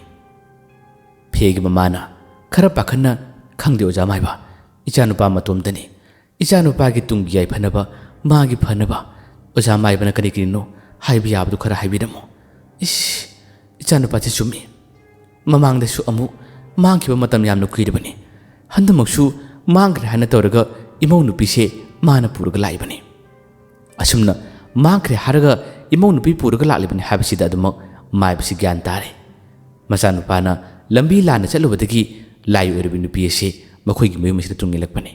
ꯐꯦꯒꯤ ꯃꯃꯥꯅ ꯈꯔ ꯄꯥꯈꯠꯅ, "ꯈꯪꯗꯦ ꯑꯣꯖꯥ ꯃꯥꯏꯕ, ꯏꯆꯥꯅꯨꯄꯥ ꯃꯇꯣꯝꯇꯅꯤ꯫ ꯏꯆꯥꯅꯨꯄꯥꯒꯤ ꯇꯨꯡꯒꯤ ꯌꯥꯏꯐꯅꯕ, ꯃꯥꯒꯤ ꯐꯅꯕ ꯑꯣꯖꯥ ꯃꯥꯏꯕꯅ ꯀꯔꯤ ꯀꯔꯤꯅꯣ ꯍꯥꯏꯕ ꯌꯥꯕꯗꯨ ꯈꯔ ꯍꯥꯏꯕꯤꯔꯝꯃꯨ"꯫ "ꯏꯁ, ꯏꯆꯥꯅꯨꯄꯥꯁꯦ ꯆꯨꯝꯃꯤ꯫ ꯃꯃꯥꯡꯗꯁꯨ ꯑꯃꯨꯛ ꯃꯥꯡꯈꯤꯕ ꯃꯇꯝ ꯌꯥꯝꯅ ꯀꯨꯏꯔꯕꯅꯤ꯫ ꯍꯟꯗꯛꯃꯛꯁꯨ ꯃꯥꯡꯈ꯭ꯔꯦ ꯍꯥꯏꯅ ꯇꯧꯔꯒ ꯏꯃꯧ ꯅꯨꯄꯤꯁꯦ ꯃꯥꯅ ꯄꯨꯔꯒ ꯂꯥꯛꯏꯕꯅꯤ꯫ ꯑꯁꯨꯝꯅ ꯃꯥꯡꯈ꯭ꯔꯦ ꯍꯥꯏꯔꯒ ꯏꯃꯧ ꯅꯨꯄꯤ ꯄꯨꯔꯒ ꯂꯥꯛꯂꯤꯕꯅꯤ ꯍꯥꯏꯕꯁꯤꯗ ꯑꯗꯨꯃꯛ ꯃꯥꯏꯕꯁꯤ ꯒ꯭ꯌꯥꯟ ꯇꯥꯔꯦ꯫ ꯃꯆꯥꯅꯨꯄꯥꯅ ꯂꯝꯕꯤ ꯂꯥꯟꯅ ꯆꯠꯂꯨꯕꯗꯒꯤ ꯂꯥꯏ ꯑꯣꯏꯔꯕꯤ ꯅꯨꯄꯤ ꯑꯁꯤ ꯃꯈꯣꯏꯒꯤ ꯃꯌꯨꯝ ꯑꯁꯤꯗ ꯇꯨꯡ ꯏꯜꯂꯛꯄꯅꯤ꯫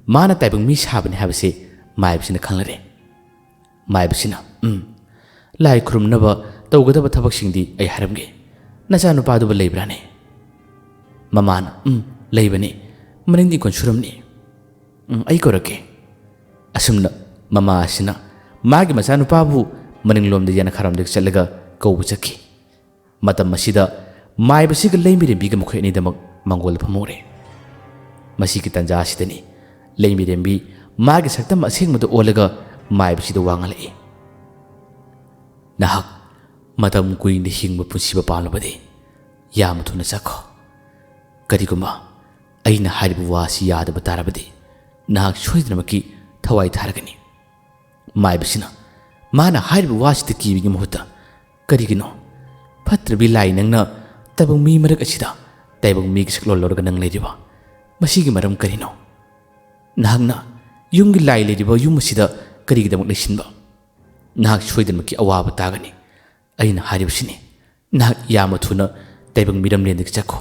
ꯃꯥꯅ ꯇꯥꯏꯕꯪ ꯃꯤ ꯁꯥꯕꯅꯤ ꯍꯥꯏꯕꯁꯤ ꯃꯥꯏꯕꯁꯤꯅ ꯈꯪꯂꯔꯦ꯫ ꯃꯥꯏꯕꯁꯤꯅ, "ꯎꯝ, ꯂꯥꯏ ꯈꯨꯔꯨꯝꯅꯕ ꯇꯧꯒꯗꯕ ꯊꯕꯛꯁꯤꯡꯗꯤ ꯑꯩ ꯍꯥꯏꯔꯝꯒꯦ꯫ ꯅꯆꯥꯅꯨꯄꯥꯗꯨꯕꯨ ꯂꯩꯕ꯭ꯔꯥꯅꯦ?" ꯃꯃꯥꯅ, "ꯎꯝ, ꯂꯩꯕꯅꯤ꯫ ꯃꯅꯤꯡꯗ ꯏꯪꯈꯣꯜ ꯁꯨꯔꯝꯅꯤ꯫ ꯎꯝ, ꯑꯩ ꯀꯧꯔꯛꯀꯦ꯫" ꯑꯁꯨꯝꯅ ꯃꯃꯥ ꯑꯁꯤꯅ ꯃꯥꯒꯤ ꯃꯆꯥꯅꯨꯄꯥꯕꯨ ꯃꯅꯤꯡꯂꯣꯝꯗ ꯌꯦꯅꯈꯥꯔꯣꯝꯗ ꯆꯠꯂꯒ ꯀꯧꯕ ꯆꯠꯈꯤ꯫ ꯃꯇꯝ ꯑꯁꯤꯗ ꯃꯥꯏꯕꯁꯤꯒ ꯂꯩꯃꯔꯦꯝꯕꯤꯒ ꯃꯈꯣꯏ ꯑꯅꯤꯗꯃꯛ ꯃꯥꯡꯒꯣꯜꯗ ꯐꯝꯍꯧꯔꯦ꯫ ꯃꯁꯤꯒꯤ ꯇꯥꯟꯖꯥ ꯑꯁꯤꯗꯅꯤ ꯂꯩꯃꯔꯦꯝꯕꯤ ꯃꯥꯒꯤ ꯁꯛꯇꯝ ꯑꯁꯦꯡꯕꯗ ꯑꯣꯜꯂꯒ ꯃꯥꯏꯕꯁꯤꯗ ꯋꯥ ꯉꯥꯡꯂꯛꯏ꯫ "ꯅꯍꯥꯛ ꯃꯇꯝ ꯀꯨꯏꯅ ꯍꯤꯡꯕ ꯄꯨꯟꯁꯤꯕ ꯄꯥꯝꯂꯕꯗꯤ ꯌꯥꯝꯅ ꯊꯨꯅ ꯆꯠꯈꯣ꯫ ꯀꯔꯤꯒꯨꯝꯕ ꯑꯩꯅ ꯍꯥꯏꯔꯤꯕ ꯋꯥ ꯑꯁꯤ ꯌꯥꯗꯕ ꯇꯥꯔꯕꯗꯤ ꯅꯍꯥꯛ ꯁꯣꯏꯗꯅꯃꯛꯀꯤ ꯊꯋꯥꯏ ꯊꯥꯔꯒꯅꯤ꯫" ꯃꯥꯏꯕꯁꯤꯅ ꯃꯥꯅ ꯍꯥꯏꯔꯤꯕ ꯋꯥꯁꯤꯗ ꯀꯤꯕꯒꯤ ꯃꯍꯨꯠꯇ, "ꯀꯔꯤꯒꯤꯅꯣ? ꯐꯠꯇ꯭ꯔꯕꯤ ꯂꯥꯏ ꯅꯪꯅ ꯇꯥꯏꯕꯪ ꯃꯤ ꯃꯔꯛ ꯑꯁꯤꯗ ꯇꯥꯏꯕꯪ ꯃꯤꯒꯤ ꯁꯛꯂꯣꯟ ꯂꯧꯔꯒ ꯅꯪ ꯂꯩꯔꯤꯕ? ꯃꯁꯤꯒꯤ ꯃꯔꯝ ꯀꯔꯤꯅꯣ? ꯅꯍꯥꯛꯅ ꯌꯨꯝꯒꯤ ꯂꯥꯏ ꯂꯩꯔꯤꯕ ꯌꯨꯝ ꯑꯁꯤꯗ ꯀꯔꯤꯒꯤꯗꯃꯛ ꯂꯩꯁꯤꯟꯕ? ꯅꯍꯥꯛ ꯁꯣꯏꯗꯅꯃꯛꯀꯤ ꯑꯋꯥꯕ ꯇꯥꯒꯅꯤ꯫ ꯑꯩꯅ ꯍꯥꯏꯔꯤꯕꯁꯤꯅꯤ, ꯅꯍꯥꯛ ꯌꯥꯝꯅ ꯊꯨꯅ ꯇꯥꯏꯕꯪ ꯃꯤꯔꯝꯂꯦꯟꯗꯒꯤ ꯆꯠꯈꯣ꯫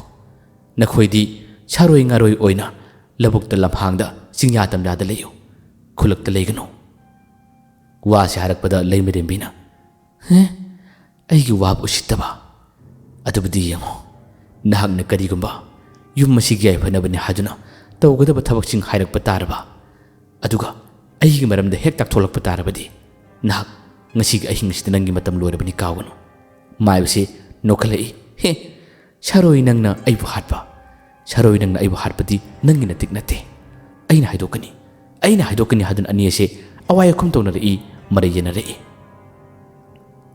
ꯅꯈꯣꯏꯗꯤ ꯁꯥꯔꯣꯏ ꯉꯥꯔꯣꯏ ꯑꯣꯏꯅ ꯂꯧꯕꯨꯛꯇ, ꯂꯝꯍꯥꯡꯗ, ꯆꯤꯡꯌꯥ ꯇꯝꯌꯥꯗ ꯂꯩꯌꯨ꯫ ꯈꯨꯜꯂꯛꯇ ꯂꯩꯒꯅꯨ꯫" ꯋꯥꯁꯤ ꯍꯥꯏꯔꯛꯄꯗ ꯂꯩꯃꯔꯦꯝꯕꯤꯅ, "ꯍꯦ, ꯑꯩꯒꯤ ꯋꯥꯕꯨ ꯎꯁꯤꯠꯇꯕ? ꯑꯗꯨꯕꯨꯗꯤ ꯌꯦꯡꯉꯣ, ꯅꯍꯥꯛꯅ ꯀꯔꯤꯒꯨꯝꯕ ꯌꯨꯝ ꯑꯁꯤꯒꯤ ꯌꯥꯏꯐꯅꯕꯅꯤ ꯍꯥꯏꯗꯨꯅ ꯇꯧꯒꯗꯕ ꯊꯕꯛꯁꯤꯡ ꯍꯥꯏꯔꯛꯄ ꯇꯥꯔꯕ, ꯑꯗꯨꯒ ꯑꯩꯒꯤ ꯃꯔꯝꯗ ꯍꯦꯛ ꯇꯥꯛꯊꯣꯛꯂꯛꯄ ꯇꯥꯔꯕꯗꯤ, ꯅꯍꯥꯛ ꯉꯁꯤꯒꯤ ꯑꯍꯤꯡ ꯑꯁꯤꯗ ꯅꯪꯒꯤ ꯃꯇꯝ ꯂꯣꯏꯔꯕꯅꯤ, ꯀꯥꯎꯒꯅꯨ꯫" ꯃꯥꯏꯕꯁꯤ ꯅꯣꯛꯈꯠꯂꯛꯏ꯫ "ꯍꯦ, ꯁꯥꯔꯣꯏ ꯅꯪꯅ ꯑꯩꯕꯨ ꯍꯥꯠꯄ, ꯁꯥꯔꯣꯏ ꯅꯪꯅ ꯑꯩꯕꯨ ꯍꯥꯠꯄꯗꯤ ꯅꯪꯒꯤ ꯅꯇꯤꯛ ꯅꯠꯇꯦ꯫ ꯑꯩꯅ ꯍꯥꯏꯗꯣꯛꯀꯅꯤ, ꯑꯩꯅ ꯍꯥꯏꯗꯣꯛꯀꯅꯤ" ꯍꯥꯏꯗꯨꯅ ꯑꯅꯤ ꯑꯁꯦ ꯑꯋꯥꯏ ꯑꯈꯨꯝ ꯇꯧꯅꯔꯛꯏ, ꯃꯔꯩ ꯌꯦꯟꯅꯔꯛꯏ꯫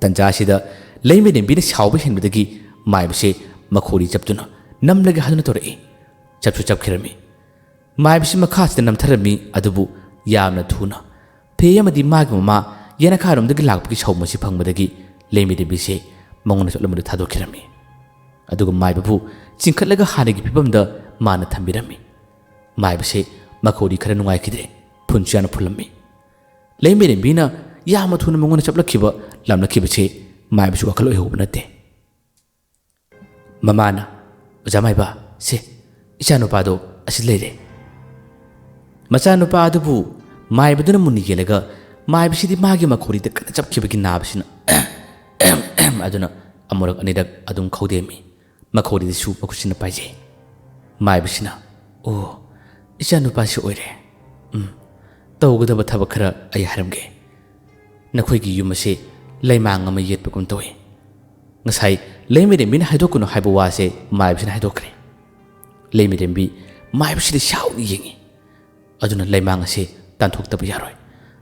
ꯇꯟꯖꯥ ꯑꯁꯤꯗ ꯂꯩꯃꯔꯦꯝꯕꯤꯅ ꯁꯥꯎꯕ ꯍꯦꯟꯕꯗꯒꯤ ꯃꯥꯏꯕꯁꯦ ꯃꯈꯣꯔꯤ ꯆꯞꯇꯨꯅ ꯅꯝꯂꯒꯦ ꯍꯥꯏꯗꯨꯅ ꯇꯧꯔꯛꯏ꯫ ꯆꯞꯁꯨ ꯆꯞꯈꯤꯔꯝꯃꯤ꯫ ꯃꯥꯏꯕꯁꯤ ꯃꯈꯥꯁꯤꯗ ꯅꯝꯊꯔꯝꯃꯤ, ꯑꯗꯨꯕꯨ ꯌꯥꯝꯅ ꯊꯨꯅ ꯐꯦ ꯑꯃꯗꯤ ꯃꯥꯒꯤ ꯃꯃꯥ ꯌꯦꯅꯈꯥꯔꯣꯝꯗꯒꯤ ꯂꯥꯛꯄꯒꯤ ꯁꯥꯎꯝ ꯑꯁꯤ ꯐꯪꯕꯗꯒꯤ ꯂꯩꯃꯔꯦꯝꯕꯤꯁꯦ ꯃꯉꯣꯟꯗ ꯆꯠꯂꯝꯕꯗꯨ ꯊꯥꯗꯣꯛꯈꯤꯔꯝꯃꯤ꯫ ꯑꯗꯨꯒ ꯃꯥꯏꯕꯕꯨ ꯆꯤꯡꯈꯠꯂꯒ ꯍꯥꯟꯅꯒꯤ ꯐꯤꯕꯝꯗ ꯃꯥꯅ ꯊꯝꯕꯤꯔꯝꯃꯤ꯫ ꯃꯥꯏꯕꯁꯦ ꯃꯈꯣꯔꯤ ꯈꯔ ꯅꯨꯡꯉꯥꯏꯈꯤꯗ꯭ꯔꯦ꯫ ꯐꯨꯟꯁꯨ ꯌꯥꯝꯅ ꯐꯨꯜꯂꯝꯃꯤ꯫ ꯂꯩꯃꯔꯦꯝꯕꯤꯅ ꯌꯥꯝꯅ ꯊꯨꯅ ꯃꯉꯣꯟꯗ ꯆꯞꯂꯛꯈꯤꯕ, ꯂꯥꯝꯂꯛꯈꯤꯕꯁꯤ ꯃꯥꯏꯕꯁꯨ ꯋꯥꯈꯜ ꯑꯣꯏꯍꯧꯕ ꯅꯠꯇꯦ꯫ ꯃꯃꯥꯅ, "ꯑꯣꯖꯥ ꯃꯥꯏꯕ, ꯁꯦ, ꯏꯆꯥꯅꯨꯄꯥꯗꯣ ꯑꯁꯤ ꯂꯩꯔꯦ꯫" ꯃꯆꯥꯅꯨꯄꯥ ꯑꯗꯨꯕꯨ ꯃꯥꯏꯕꯗꯨꯅ ꯃꯨꯟꯅ ꯌꯦꯡꯂꯒ, ꯃꯥꯏꯕꯁꯤꯗꯤ ꯃꯥꯒꯤ ꯃꯈꯧꯔꯤꯗ ꯀꯟꯅ ꯆꯞꯈꯤꯕꯒꯤ ꯅꯥꯕꯁꯤꯅ ꯑꯗꯨꯅ ꯑꯃꯨꯔꯛ ꯑꯅꯤꯔꯛ ꯑꯗꯨꯝ ꯈꯧꯗꯦꯝꯃꯤ꯫ ꯃꯈꯧꯔꯤꯗꯁꯨ ꯃꯈꯨꯠꯁꯤꯅ ꯄꯥꯏꯖꯩ꯫ ꯃꯥꯏꯕꯁꯤꯅ, "ꯑꯣ, ꯏꯆꯥꯅꯨꯄꯥꯁꯤ ꯑꯣꯏꯔꯦ꯫ ꯎꯝ, ꯇꯧꯒꯗꯕ ꯊꯕꯛ ꯈꯔ ꯑꯩ ꯍꯥꯏꯔꯝꯒꯦ꯫ ꯅꯈꯣꯏꯒꯤ ꯌꯨꯝ ꯑꯁꯤ ꯂꯩꯃꯥꯡ ꯑꯃ ꯌꯦꯠꯄꯒꯨꯝ ꯇꯧꯏ꯫" ꯉꯁꯥꯏ ꯂꯩꯃꯔꯦꯝꯕꯤꯅ ꯍꯥꯏꯗꯣꯛꯀꯅꯨ ꯍꯥꯏꯕ ꯋꯥꯁꯦ ꯃꯥꯏꯕꯁꯤꯅ ꯍꯥꯏꯗꯣꯛꯈ꯭ꯔꯦ꯫ ꯂꯩꯃꯔꯦꯝꯕꯤ ꯃꯥꯏꯕꯁꯤꯗ ꯁꯥꯎꯅ ꯌꯦꯡꯉꯤ꯫ "ꯑꯗꯨꯅ ꯂꯩꯃꯥꯡ ꯑꯁꯦ ꯇꯥꯟꯊꯣꯛꯇꯕ ꯌꯥꯔꯣꯏ꯫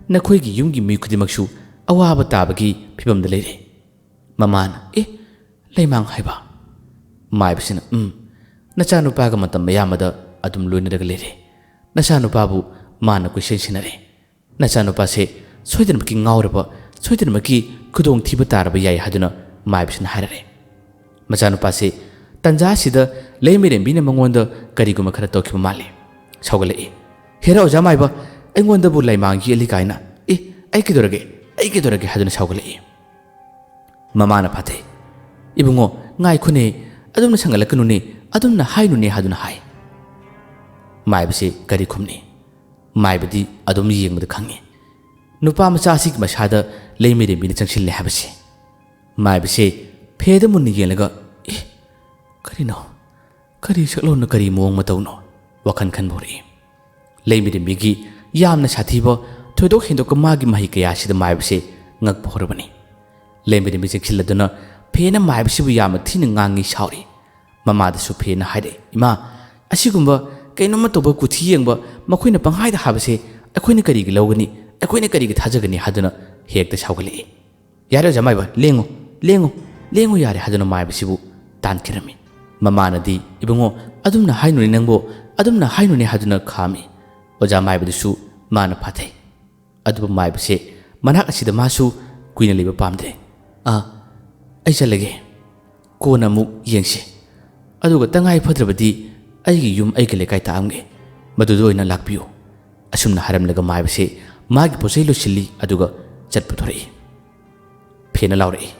ꯅꯈꯣꯏꯒꯤ ꯌꯨꯝꯒꯤ ꯃꯤ ꯈꯨꯗꯤꯡꯃꯛꯁꯨ ꯑꯋꯥꯕ ꯇꯥꯕꯒꯤ ꯐꯤꯕꯝꯗ ꯂꯩꯔꯦ꯫" ꯃꯃꯥꯅ, "ꯑꯦ, ꯂꯩꯃꯥꯡ ꯍꯥꯏꯕ?" ꯃꯥꯏꯕꯁꯤꯅ, "ꯎꯝ, ꯅꯆꯥꯅꯨꯄꯥꯒ ꯃꯇꯝ ꯑꯌꯥꯝꯕꯗ ꯑꯗꯨꯝ ꯂꯣꯏꯅꯔꯒ ꯂꯩꯔꯦ꯫ ꯅꯆꯥꯅꯨꯄꯥꯕꯨ ꯃꯥꯅ ꯀꯣꯏꯁꯦꯟ ꯁꯦꯟꯅꯔꯦ꯫ ꯅꯆꯥꯅꯨꯄꯥꯁꯦ ꯁꯣꯏꯗꯅꯃꯛꯀꯤ ꯉꯥꯎꯔꯕ, ꯁꯣꯏꯗꯅꯃꯛꯀꯤ ꯈꯨꯗꯣꯡꯊꯤꯕ ꯇꯥꯔꯕ ꯌꯥꯏ ꯍꯥꯏꯗꯨꯅ ꯃꯥꯏꯕꯁꯤꯅ ꯍꯥꯏꯔꯛꯑꯦ꯫" ꯃꯆꯥꯅꯨꯄꯥꯁꯦ ꯇꯟꯖꯥ ꯑꯁꯤꯗ ꯂꯩꯃꯔꯦꯝꯕꯤꯅ ꯃꯉꯣꯟꯗ ꯀꯔꯤꯒꯨꯝꯕ ꯈꯔ ꯇꯧꯈꯤꯕ ꯃꯥꯜꯂꯤ꯫ ꯁꯥꯎꯒꯠꯂꯛꯏ꯫ "ꯍꯦꯔꯥ ꯑꯣꯖꯥ ꯃꯥꯏꯕ, ꯑꯩꯉꯣꯟꯗꯕꯨ ꯂꯩꯃꯥꯡ ꯌꯦꯛꯂꯤ ꯀꯥꯏꯅ꯫ ꯑꯦ, ꯑꯩ ꯀꯩꯗꯧꯔꯒꯦ? ꯑꯩ ꯀꯩꯗꯧꯔꯒꯦ?" ꯍꯥꯏꯗꯨꯅ ꯁꯥꯎꯒꯠꯂꯛꯏ꯫ ꯃꯃꯥꯅ ꯐꯥꯊꯩ꯫ "ꯏꯕꯨꯡꯉꯣ, ꯉꯥꯏꯈꯣꯅꯦ, ꯑꯗꯨꯝꯅ ꯁꯪꯒꯠꯂꯛꯀꯅꯨꯅꯦ, ꯑꯗꯨꯝꯅ ꯍꯥꯏꯅꯨꯅꯦ" ꯍꯥꯏꯗꯨꯅ ꯍꯥꯏ꯫ ꯃꯥꯏꯕꯁꯦ ꯀꯔꯤ ꯈꯨꯝꯅꯤ? ꯃꯥꯏꯕꯗꯤ ꯑꯗꯨꯝ ꯌꯦꯡꯕꯗ ꯈꯪꯉꯤ ꯅꯨꯄꯥ ꯃꯆꯥ ꯑꯁꯤꯒꯤ ꯃꯁꯥꯗ ꯂꯩꯃꯔꯦꯝꯕꯤꯅ ꯆꯪꯁꯤꯜꯂꯦ ꯍꯥꯏꯕꯁꯦ꯫ ꯃꯥꯏꯕꯁꯦ ꯐꯦꯗ ꯃꯨꯟꯅ ꯌꯦꯡꯂꯒ, "ꯑꯦ, ꯀꯔꯤꯅꯣ? ꯀꯔꯤ ꯁꯛꯂꯣꯟꯅꯣ, ꯀꯔꯤ ꯃꯑꯣꯡ ꯃꯇꯧꯅꯣ?" ꯋꯥꯈꯜ ꯈꯟꯕ ꯍꯧꯔꯛꯏ꯫ ꯂꯩꯃꯔꯦꯝꯕꯤꯒꯤ ꯌꯥꯝꯅ ꯁꯥꯊꯤꯕ, ꯊꯣꯏꯗꯣꯛ ꯍꯦꯟꯗꯣꯛꯄ ꯃꯥꯒꯤ ꯃꯍꯩ ꯀꯌꯥ ꯑꯁꯤꯗ ꯃꯥꯏꯕꯁꯦ ꯉꯛꯄ ꯍꯧꯔꯕꯅꯤ꯫ ꯂꯩꯃꯔꯦꯝꯕꯤ ꯆꯦꯛꯁꯤꯜꯂꯗꯨꯅ ꯐꯦꯅ ꯃꯥꯏꯕꯁꯤꯕꯨ ꯌꯥꯝꯅ ꯊꯤꯅ ꯉꯥꯡꯉꯤ, ꯁꯥꯎꯔꯤ꯫ ꯃꯃꯥꯗꯁꯨ ꯐꯦꯅ ꯍꯥꯏꯔꯛꯏ, "ꯏꯃꯥ, ꯑꯁꯤꯒꯨꯝꯕ ꯀꯩꯅꯣꯝꯃ ꯇꯧꯕ ꯀꯨꯊꯤ ꯌꯦꯡꯕ, ꯃꯈꯣꯏꯅ ꯄꯪꯍꯥꯏꯗ ꯍꯥꯏꯕꯁꯦ ꯑꯩꯈꯣꯏꯅ ꯀꯔꯤꯒꯤ ꯂꯧꯒꯅꯤ, ꯑꯩꯈꯣꯏꯅ ꯀꯔꯤꯒꯤ ꯊꯥꯖꯒꯅꯤ?" ꯍꯥꯏꯗꯨꯅ ꯍꯦꯛꯇ ꯁꯥꯎꯒꯠꯂꯛꯏ꯫ "ꯌꯥꯔꯦ ꯑꯣꯖꯥ ꯃꯥꯏꯕ, ꯂꯦꯡꯉꯨ, ꯂꯦꯡꯉꯨ, ꯂꯦꯡꯉꯨ ꯌꯥꯔꯦ" ꯍꯥꯏꯗꯨꯅ ꯃꯥꯏꯕꯁꯤꯕꯨ ꯇꯥꯟꯈꯤꯔꯝꯃꯤ꯫ ꯃꯃꯥꯅꯗꯤ, "ꯏꯕꯨꯡꯉꯣ, ꯑꯗꯨꯝꯅ ꯍꯥꯏꯅꯨꯅꯦ ꯅꯪꯕꯨ, ꯑꯗꯨꯝꯅ ꯍꯥꯏꯅꯨꯅꯦ" ꯍꯥꯏꯗꯨꯅ ꯈꯥꯝꯃꯤ꯫ ꯑꯣꯖꯥ ꯃꯥꯏꯕꯗꯨꯁꯨ ꯃꯥꯅ ꯐꯥꯊꯩ꯫ ꯑꯗꯨꯕꯨ ꯃꯥꯏꯕꯁꯦ ꯃꯅꯥꯛ ꯑꯁꯤꯗ ꯃꯥꯁꯨ ꯀꯨꯏꯅ ꯂꯩꯕ ꯄꯥꯝꯗ꯭ꯔꯦ꯫ "ꯑꯥ, ꯑꯩ ꯆꯠꯂꯒꯦ꯫ ꯀꯣꯟꯅ ꯑꯃꯨꯛ ꯌꯦꯡꯁꯤ꯫ ꯑꯗꯨꯒ ꯇꯉꯥꯏ ꯐꯗ꯭ꯔꯕꯗꯤ ꯑꯩꯒꯤ ꯌꯨꯝ, ꯑꯩꯒꯤ ꯂꯩꯀꯥꯏ ꯇꯥꯛꯑꯝꯒꯦ꯫ ꯃꯗꯨꯗ ꯑꯣꯏꯅ ꯂꯥꯛꯄꯤꯌꯨ꯫ ꯑꯁꯨꯝꯅ ꯍꯥꯏꯔꯝꯂꯒ ꯃꯥꯏꯕꯁꯦ ꯃꯥꯒꯤ ꯄꯣꯠꯆꯩ ꯂꯣꯏꯁꯤꯜꯂꯤ, ꯑꯗꯨꯒ ꯆꯠꯄ ꯊꯣꯔꯛꯏ꯫ ꯐꯦꯅ ꯂꯥꯎꯔꯛꯏ,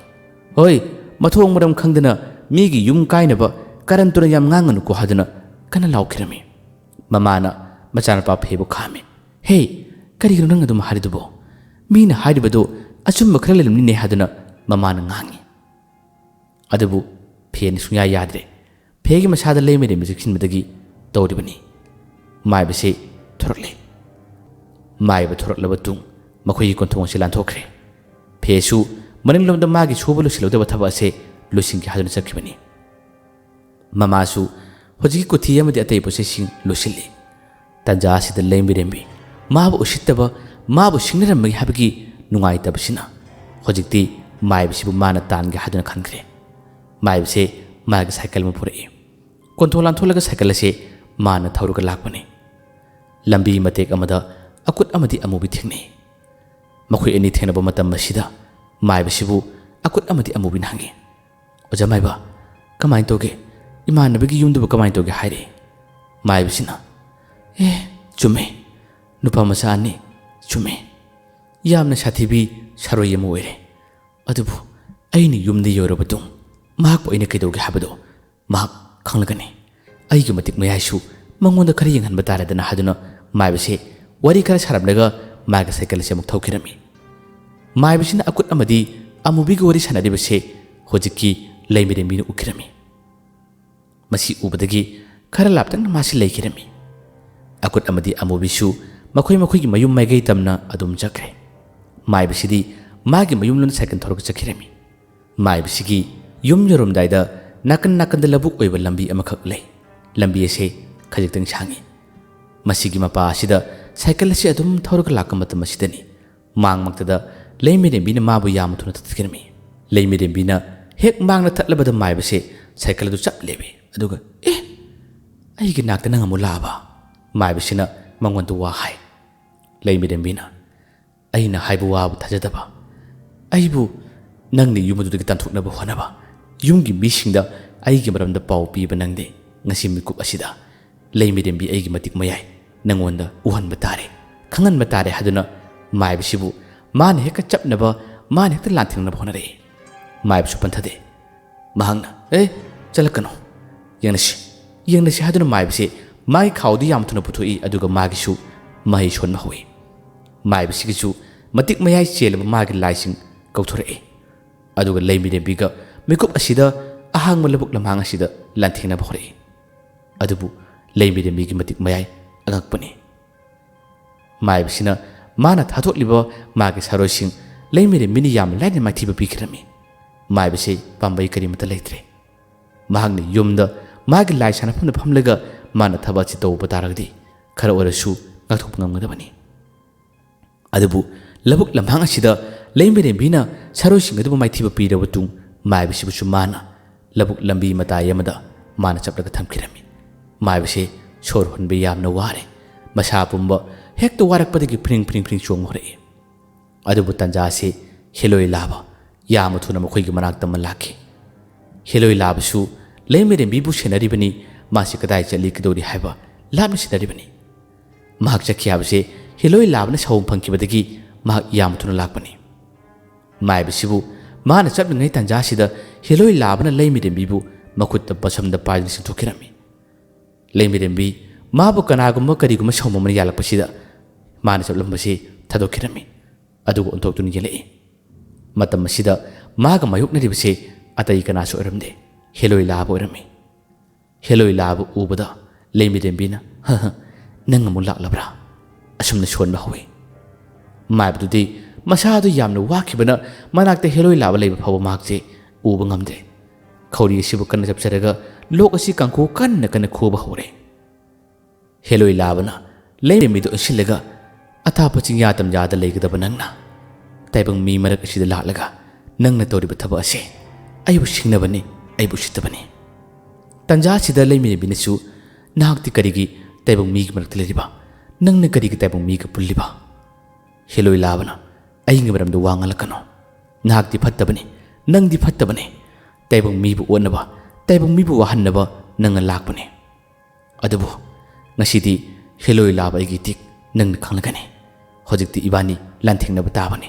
"ꯍꯣꯏ, ꯃꯊꯣꯡ ꯃꯔꯝ ꯈꯪꯗꯅ ꯃꯤꯒꯤ ꯌꯨꯝ ꯀꯥꯏꯅꯕ ꯀꯔꯟ ꯇꯨꯔꯟ ꯌꯥꯝ ꯉꯥꯡꯒꯅꯨꯀꯣ" ꯍꯥꯏꯗꯨꯅ ꯀꯟꯅ ꯂꯥꯎꯈꯤꯔꯝꯃꯤ꯫ ꯃꯃꯥꯅ ꯃꯆꯥꯅꯨꯄꯥ ꯐꯦꯕꯨ ꯈꯥꯝꯃꯤ꯫ "ꯍꯦ, ꯀꯔꯤꯒꯤꯅꯣ ꯅꯪꯅ ꯑꯗꯨꯝ ꯍꯥꯏꯔꯤꯗꯨꯕꯣ? ꯃꯤꯅ ꯍꯥꯏꯔꯤꯕꯗꯨ ꯑꯆꯨꯝꯕ ꯈꯔ ꯂꯩꯔꯝꯅꯤꯅꯦ" ꯍꯥꯏꯗꯨꯅ ꯃꯃꯥꯅ ꯉꯥꯡꯉꯤ꯫ ꯑꯗꯨꯕꯨ ꯐꯦꯅ ꯁꯨꯡꯌꯥ ꯌꯥꯗ꯭ꯔꯦ꯫ ꯐꯦꯒꯤ ꯃꯁꯥꯗ ꯂꯩꯃꯔꯦꯝꯕ ꯆꯦꯛꯁꯤꯟꯕꯗꯒꯤ ꯇꯧꯔꯤꯕꯅꯤ꯫ ꯃꯥꯏꯕꯁꯦ ꯊꯣꯔꯛꯂꯦ꯫ ꯃꯥꯏꯕ ꯊꯣꯔꯛꯂꯕ ꯇꯨꯡ ꯃꯈꯣꯏꯒꯤ ꯀꯣꯟꯊꯣꯡ ꯑꯁꯤ ꯂꯥꯟꯊꯣꯛꯈ꯭ꯔꯦ꯫ ꯐꯦꯁꯨ ꯃꯅꯤꯡꯂꯣꯝꯗ ꯃꯥꯒꯤ ꯁꯨꯕ ꯂꯣꯏꯁꯤꯜꯍꯧꯗꯕ ꯊꯕꯛ ꯑꯁꯦ ꯂꯣꯏꯁꯤꯟꯒꯦ ꯍꯥꯏꯗꯨꯅ ꯆꯠꯈꯤꯕꯅꯤ꯫ ꯃꯃꯥꯁꯨ ꯍꯧꯖꯤꯛꯀꯤ ꯀꯨꯊꯤ ꯑꯃꯗꯤ ꯑꯇꯩ ꯄꯣꯠꯆꯩꯁꯤꯡ ꯂꯣꯏꯁꯤꯜꯂꯤ꯫ ꯇꯟꯖꯥ ꯑꯁꯤꯗ ꯂꯩꯃꯔꯦꯝꯕꯤ ꯃꯥꯕꯨ ꯎꯁꯤꯠꯇꯕ, ꯃꯥꯕꯨ ꯁꯤꯡꯅꯔꯝꯕꯒꯤ ꯍꯥꯏꯕꯒꯤ ꯅꯨꯡꯉꯥꯏꯇꯕꯁꯤꯅ ꯍꯧꯖꯤꯛꯇꯤ ꯃꯥꯏꯕꯁꯤꯕꯨ ꯃꯥꯅ ꯇꯥꯟꯒꯦ ꯍꯥꯏꯗꯨꯅ ꯈꯟꯈ꯭ꯔꯦ꯫ ꯃꯥꯏꯕꯁꯦ ꯃꯥꯒꯤ ꯁꯥꯏꯀꯜ ꯑꯃ ꯄꯨꯔꯛꯏ꯫ ꯀꯣꯟꯊꯣꯡ ꯂꯥꯟꯊꯣꯛꯂꯒ ꯁꯥꯏꯀꯜ ꯑꯁꯦ ꯃꯥꯅ ꯊꯧꯔꯒ ꯂꯥꯛꯄꯅꯤ꯫ ꯂꯝꯕꯤ ꯃꯇꯦꯛ ꯑꯃꯗ ꯑꯀꯨꯠ ꯑꯃꯗꯤ ꯑꯃꯨꯕꯤ ꯊꯦꯡꯅꯩ꯫ ꯃꯈꯣꯏ ꯑꯅꯤ ꯊꯦꯡꯅꯕ ꯃꯇꯝ ꯑꯁꯤꯗ ꯃꯥꯏꯕꯁꯤꯕꯨ ꯑꯀꯨꯠ ꯑꯃꯗꯤ ꯑꯃꯨꯕꯤꯅ ꯍꯪꯉꯤ, "ꯑꯣꯖꯥ ꯃꯥꯏꯕ, ꯀꯃꯥꯏꯅ ꯇꯧꯒꯦ? ꯏꯃꯥꯟꯅꯕꯒꯤ ꯌꯨꯝꯗꯨꯕꯨ ꯀꯃꯥꯏꯅ ꯇꯧꯒꯦ?" ꯍꯥꯏꯔꯛꯏ꯫ ꯃꯥꯏꯕꯁꯤꯅ, "ꯑꯦ, ꯆꯨꯝꯃꯦ, ꯅꯨꯄꯥ ꯃꯆꯥ ꯑꯅꯤ, ꯆꯨꯝꯃꯦ, ꯌꯥꯝꯅ ꯁꯥꯊꯤꯕꯤ ꯁꯥꯔꯣꯏ ꯑꯃ ꯑꯣꯏꯔꯦ꯫ ꯑꯗꯨꯕꯨ ꯑꯩꯅ ꯌꯨꯝꯗ ꯌꯧꯔꯕ ꯇꯨꯡ ꯃꯍꯥꯛꯄꯨ ꯑꯩꯅ ꯀꯩꯗꯧꯒꯦ ꯍꯥꯏꯕꯗꯣ ꯃꯍꯥꯛ ꯈꯪꯂꯒꯅꯤ꯫ ꯑꯩꯒꯤ ꯃꯇꯤꯛ ꯃꯌꯥꯏꯁꯨ ꯃꯉꯣꯟꯗ ꯈꯔ ꯌꯦꯡꯍꯟꯕ ꯇꯥꯔꯦꯗꯅ" ꯍꯥꯏꯗꯨꯅ ꯃꯥꯏꯕꯁꯦ ꯋꯥꯔꯤ ꯈꯔ ꯁꯥꯔꯝꯂꯒ ꯃꯥꯒꯤ ꯁꯥꯏꯀꯜ ꯑꯁꯤ ꯑꯃꯨꯛ ꯊꯧꯈꯤꯔꯝꯃꯤ꯫ ꯃꯥꯏꯕꯁꯤꯅ ꯑꯀꯨꯠ ꯑꯃꯗꯤ ꯑꯃꯨꯕꯤꯒ ꯋꯥꯔꯤ ꯁꯥꯟꯅꯔꯤꯕꯁꯦ ꯍꯧꯖꯤꯛꯀꯤ ꯂꯩꯃꯔꯦꯝꯕꯤꯅ ꯎꯈꯤꯔꯝꯃꯤ꯫ ꯃꯁꯤ ꯎꯕꯗꯒꯤ ꯈꯔ ꯂꯥꯞꯇꯛꯅ ꯃꯥꯁꯤ ꯂꯩꯈꯤꯔꯝꯃꯤ꯫ ꯑꯀꯨꯠ ꯑꯃꯗꯤ ꯑꯃꯨꯕꯤꯁꯨ ꯃꯈꯣꯏ ꯃꯈꯣꯏꯒꯤ ꯃꯌꯨꯝ ꯃꯥꯏꯀꯩ ꯇꯝꯅ ꯑꯗꯨꯝ ꯆꯠꯈ꯭ꯔꯦ꯫ ꯃꯥꯏꯕꯁꯤꯗꯤ ꯃꯥꯒꯤ ꯃꯌꯨꯝꯂꯣꯝꯗ ꯁꯥꯏꯀꯜ ꯊꯧꯔꯒ ꯆꯠꯈꯤꯔꯝꯃꯤ꯫ ꯃꯥꯏꯕꯁꯤꯒꯤ ꯌꯨꯝ ꯌꯧꯔꯝꯗꯥꯏꯗ ꯅꯥꯀꯟ ꯅꯥꯀꯟꯗ ꯂꯧꯕꯨꯛ ꯑꯣꯏꯕ ꯂꯝꯕꯤ ꯑꯃꯈꯛ ꯂꯩ꯫ ꯂꯝꯕꯤ ꯑꯁꯦ ꯈꯖꯤꯛꯇꯪ ꯁꯥꯡꯉꯤ꯫ ꯃꯁꯤꯒꯤ ꯃꯄꯥ ꯑꯁꯤꯗ ꯁꯥꯏꯀꯜ ꯑꯁꯤ ꯑꯗꯨꯝ ꯊꯧꯔꯒ ꯂꯥꯛꯄ ꯃꯇꯝ ꯑꯁꯤꯗꯅꯤ ꯃꯥꯡꯃꯛꯇꯗ ꯂꯩꯃꯔꯦꯝꯕꯤꯅ ꯃꯥꯕꯨ ꯌꯥꯝꯅ ꯊꯨꯅ ꯊꯠꯈꯤꯔꯝꯃꯤ꯫ ꯂꯩꯃꯔꯦꯝꯕꯤꯅ ꯍꯦꯛ ꯃꯥꯡꯅ ꯊꯠꯂꯕꯗ ꯃꯥꯏꯕꯁꯦ ꯁꯥꯏꯀꯜ ꯑꯗꯨ ꯆꯞ ꯂꯦꯞꯄꯤ꯫ ꯑꯗꯨꯒ, "ꯑꯦ, ꯑꯩꯒꯤ ꯅꯥꯛꯇ ꯅꯪ ꯑꯃꯨꯛ ꯂꯥꯛꯑꯕ?" ꯃꯥꯏꯕꯁꯤꯅ ꯃꯉꯣꯟꯗ ꯋꯥ ꯍꯥꯏ꯫ ꯂꯩꯃꯔꯦꯝꯕꯤꯅ, "ꯑꯩꯅ ꯍꯥꯏꯕ ꯋꯥꯕꯨ ꯊꯥꯖꯗꯕ, ꯑꯩꯕꯨ ꯅꯪꯅ ꯌꯨꯝ ꯑꯗꯨꯗꯒꯤ ꯇꯥꯟꯊꯣꯛꯅꯕ ꯍꯣꯠꯅꯕ, ꯌꯨꯝꯒꯤ ꯃꯤꯁꯤꯡꯗ ꯑꯩꯒꯤ ꯃꯔꯝꯗ ꯄꯥꯎ ꯄꯤꯕ ꯅꯪꯗꯤ ꯉꯁꯤ ꯃꯤꯀꯨꯞ ꯑꯁꯤꯗ ꯂꯩꯃꯔꯦꯝꯕꯤ ꯑꯩꯒꯤ ꯃꯇꯤꯛ ꯃꯌꯥꯏ, ꯅꯪꯉꯣꯟꯗ ꯎꯍꯟꯕ ꯇꯥꯔꯦ, ꯈꯪꯍꯟꯕ ꯇꯥꯔꯦ" ꯍꯥꯏꯗꯨꯅ ꯃꯥꯏꯕꯁꯤꯕꯨ ꯃꯥꯅ ꯍꯦꯛꯇ ꯆꯞꯅꯕ, ꯃꯥꯅ ꯍꯦꯛꯇ ꯂꯥꯟꯊꯦꯡꯅꯕ ꯍꯣꯠꯅꯔꯛꯏ꯫ ꯃꯥꯏꯕꯁꯨ ꯄꯟꯊꯗꯦ꯫ ꯃꯍꯥꯛꯅ, "ꯑꯦ, ꯆꯠꯂꯛꯀꯅꯨ, ꯌꯦꯡꯅꯁꯤ, ꯌꯦꯡꯅꯁꯤ" ꯍꯥꯏꯗꯨꯅ ꯃꯥꯏꯕꯁꯦ ꯃꯥꯒꯤ ꯈꯥꯎꯗꯤ ꯌꯥꯝ ꯊꯨꯅ ꯄꯨꯊꯣꯛꯏ, ꯑꯗꯨꯒ ꯃꯥꯒꯤꯁꯨ ꯃꯍꯩ ꯁꯣꯟꯕ ꯍꯧꯏ꯫ ꯃꯥꯏꯕꯁꯤꯒꯤꯁꯨ ꯃꯇꯤꯛ ꯃꯌꯥꯏ ꯆꯦꯜꯂꯕ ꯃꯥꯒꯤ ꯂꯥꯏꯁꯤꯡ ꯀꯧꯊꯣꯔꯛꯏ꯫ ꯑꯗꯨꯒ ꯂꯩꯃꯤꯔꯦꯝꯕꯤꯒ ꯃꯤꯀꯨꯞ ꯑꯁꯤꯗ ꯑꯍꯥꯡꯕ ꯂꯧꯕꯨꯛ ꯂꯝꯍꯥꯡ ꯑꯁꯤꯗ ꯂꯥꯟꯊꯦꯡꯅꯕ ꯍꯧꯔꯛꯏ꯫ ꯑꯗꯨꯕꯨ ꯂꯩꯃꯤꯔꯦꯝꯕꯤꯒꯤ ꯃꯇꯤꯛ ꯃꯌꯥꯏ ꯑꯉꯛꯄꯅꯤ꯫ ꯃꯥꯏꯕꯁꯤꯅ ꯃꯥꯅ ꯊꯥꯗꯣꯛꯂꯤꯕ ꯃꯥꯒꯤ ꯁꯥꯔꯣꯏꯁꯤꯡ ꯂꯩꯃꯤꯔꯦꯝꯕꯤꯅ ꯌꯥꯝ ꯂꯥꯏꯅ ꯃꯥꯏꯊꯤꯕ ꯄꯤꯈꯤꯔꯝꯃꯤ꯫ ꯃꯥꯏꯕꯁꯤ ꯄꯥꯝꯕꯩ ꯀꯔꯤꯃꯠꯇ ꯂꯩꯇ꯭ꯔꯦ꯫ ꯃꯍꯥꯛꯅ ꯌꯨꯝꯗ ꯃꯥꯒꯤ ꯂꯥꯏ ꯁꯥꯟꯅꯐꯝꯗ ꯐꯝꯂꯒ ꯃꯥꯅ ꯊꯕꯛ ꯑꯁꯤ ꯇꯧꯕ ꯇꯥꯔꯒꯗꯤ ꯈꯔ ꯑꯣꯏꯔꯁꯨ ꯉꯥꯛꯊꯣꯛꯄ ꯉꯝꯒꯗꯕꯅꯤ꯫ ꯑꯗꯨꯕꯨ ꯂꯧꯕꯨꯛ ꯂꯝꯍꯥꯡ ꯑꯁꯤꯗ ꯂꯩꯃꯔꯦꯝꯕꯤꯅ ꯁꯥꯔꯣꯏꯁꯤꯡ ꯑꯗꯨꯕꯨ ꯃꯥꯏꯊꯤꯕ ꯄꯤꯔꯕ ꯃꯇꯨꯡ, ꯃꯥꯏꯕꯁꯤꯕꯨꯁꯨ ꯃꯥꯅ ꯂꯧꯕꯨꯛ ꯂꯝꯕꯤ ꯃꯇꯥꯏ ꯑꯃꯗ ꯃꯥꯅ ꯆꯞꯂꯒ ꯊꯝꯈꯤꯔꯝꯃꯤ꯫ ꯃꯥꯏꯕꯁꯦ ꯁꯣꯔ ꯍꯣꯟꯕ ꯌꯥꯝꯅ ꯋꯥꯔꯦ꯫ ꯃꯁꯥ ꯄꯨꯝꯕ ꯍꯦꯛꯇ ꯋꯥꯔꯛꯄꯗꯒꯤ ꯐ꯭ꯔꯤꯡ ꯐ꯭ꯔꯤꯡ ꯐ꯭ꯔꯤꯡ ꯆꯣꯡꯕ ꯍꯧꯔꯛꯏ꯫ ꯑꯗꯨꯕꯨ ꯇꯟꯖꯥ ꯑꯁꯤ ꯍꯦꯂꯣꯏ ꯂꯥꯕ ꯌꯥꯝꯅ ꯊꯨꯅ ꯃꯈꯣꯏꯒꯤ ꯃꯅꯥꯛꯇ ꯑꯃ ꯂꯥꯛꯈꯤ꯫ ꯍꯦꯂꯣꯏ ꯂꯥꯕꯁꯨ ꯂꯩꯃꯔꯦꯝꯕꯤꯕꯨ ꯁꯦꯟꯅꯔꯤꯕꯅꯤ, ꯃꯥꯁꯤ ꯀꯗꯥꯏ ꯆꯠꯂꯤ ꯀꯩꯗꯧꯔꯤ ꯍꯥꯏꯕ ꯂꯥꯞꯅ ꯁꯦꯟꯅꯔꯤꯕꯅꯤ꯫ ꯃꯍꯥꯛ ꯆꯠꯈꯤ ꯍꯥꯏꯕꯁꯦ ꯍꯦꯂꯣꯏ ꯂꯥꯕꯅ ꯁꯥꯎꯕ ꯐꯪꯈꯤꯕꯗꯒꯤ ꯃꯍꯥꯛ ꯌꯥꯝ ꯊꯨꯅ ꯂꯥꯛꯄꯅꯤ꯫ ꯃꯥꯏꯕꯁꯤꯕꯨ ꯃꯥꯅ ꯆꯠꯂꯤꯉꯩ ꯇꯟꯖꯥꯁꯤꯗ ꯍꯦꯂꯣꯏ ꯂꯥꯕꯅ ꯂꯩꯃꯔꯦꯝꯕꯤꯕꯨ ꯃꯈꯨꯠꯇ ꯕꯁꯝꯗ ꯄꯥꯏꯗꯨꯅ ꯆꯤꯡꯊꯣꯛꯈꯤꯔꯝꯃꯤ꯫ ꯂꯩꯃꯔꯦꯝꯕꯤ ꯃꯥꯕꯨ ꯀꯅꯥꯒꯨꯝꯕ ꯀꯔꯤꯒꯨꯝꯕ ꯁꯥꯎꯝ ꯑꯃꯅ ꯌꯥꯜꯂꯛꯄꯁꯤꯗ ꯃꯥꯅ ꯆꯠꯂꯝꯕꯁꯤ ꯊꯥꯗꯣꯛꯈꯤꯔꯝꯃꯤ꯫ ꯑꯗꯨꯒ ꯑꯣꯟꯊꯣꯛꯇꯨꯅ ꯌꯦꯡꯂꯛꯏ꯫ ꯃꯇꯝ ꯑꯁꯤꯗ ꯃꯥꯒ ꯃꯥꯌꯣꯛꯅꯔꯤꯕꯁꯤ ꯑꯇꯩ ꯀꯅꯥꯁꯨ ꯑꯣꯏꯔꯝꯗꯦ, ꯍꯦꯂꯣꯏ ꯂꯥꯕ ꯑꯣꯏꯔꯝꯃꯤ꯫ ꯍꯦꯂꯣꯏ ꯂꯥꯕ ꯎꯕꯗ ꯂꯩꯃꯔꯦꯝꯕꯤꯅ, "ꯍ ꯍ, ꯅꯪ ꯑꯃꯨꯛ ꯂꯥꯛꯂꯕ꯭ꯔꯥ?" ꯑꯁꯨꯝꯅ ꯁꯣꯟꯕ ꯍꯧꯏ꯫ ꯃꯥꯏꯕꯗꯨꯗꯤ ꯃꯁꯥꯗꯨ ꯌꯥꯝꯅ ꯋꯥꯈꯤꯕꯅ ꯃꯅꯥꯛꯇ ꯍꯦꯂꯣꯏ ꯂꯥꯕ ꯂꯩꯕ ꯐꯥꯎꯕ ꯃꯍꯥꯛꯁꯦ ꯎꯕ ꯉꯝꯗ꯭ꯔꯦ꯫ ꯈꯧꯔꯤ ꯑꯁꯤꯕꯨ ꯀꯟꯅ ꯆꯞꯆꯔꯒ ꯂꯣꯛ ꯑꯁꯤ ꯀꯥꯡꯈꯨ ꯀꯟꯅ ꯀꯟꯅ ꯈꯨꯕ ꯍꯧꯔꯦ꯫ ꯍꯦꯂꯣꯏ ꯂꯥꯕꯅ ꯂꯩꯃꯔꯦꯝꯕꯤꯗ ꯑꯣꯟꯁꯤꯜꯂꯒ, "ꯑꯊꯥꯞꯄ ꯆꯤꯡꯌꯥ ꯇꯝꯌꯥꯗ ꯂꯩꯒꯗꯕ ꯅꯪꯅ ꯇꯥꯏꯕꯪ ꯃꯤ ꯃꯔꯛ ꯑꯁꯤꯗ ꯂꯥꯛꯂꯒ ꯅꯪꯅ ꯇꯧꯔꯤꯕ ꯊꯕꯛ ꯑꯁꯦ ꯑꯩꯕꯨ ꯁꯤꯡꯅꯕꯅꯤ, ꯑꯩꯕꯨ ꯎꯁꯤꯠꯇꯕꯅꯤ꯫" ꯇꯟꯖꯥ ꯑꯁꯤꯗ ꯂꯩꯃꯔꯦꯝꯕꯤꯅꯁꯨ, "ꯅꯍꯥꯛꯇꯤ ꯀꯔꯤꯒꯤ ꯇꯥꯏꯕꯪ ꯃꯤꯒꯤ ꯃꯔꯛꯇ ꯂꯩꯔꯤꯕ? ꯅꯪꯅ ꯀꯔꯤꯒꯤ ꯇꯥꯏꯕꯪ ꯃꯤꯒ ꯄꯨꯜꯂꯤꯕ?" ꯍꯦꯂꯣꯏ ꯂꯥꯕꯅ, "ꯑꯩꯒꯤ ꯃꯔꯝꯗ ꯋꯥ ꯉꯥꯡꯂꯛꯀꯅꯨ꯫ ꯅꯍꯥꯛꯇꯤ ꯐꯠꯇꯕꯅꯤ, ꯅꯪꯗꯤ ꯐꯠꯇꯕꯅꯤ꯫ ꯇꯥꯏꯕꯪ ꯃꯤꯕꯨ ꯑꯣꯠꯅꯕ, ꯇꯥꯏꯕꯪ ꯃꯤꯕꯨ ꯋꯥꯍꯟꯅꯕ ꯅꯪꯅ ꯂꯥꯛꯄꯅꯤ꯫ ꯑꯗꯨꯕꯨ ꯉꯁꯤꯗꯤ "ꯍꯦꯂꯣꯏ ꯂꯥꯕ ꯑꯩꯒꯤ ꯏꯇꯤꯛ, ꯅꯪꯅ ꯈꯪꯂꯒꯅꯤ꯫ ꯍꯧꯖꯤꯛꯇꯤ ꯏꯕꯥꯅꯤ ꯂꯥꯟꯊꯦꯡꯅꯕ ꯇꯥꯕꯅꯤ꯫"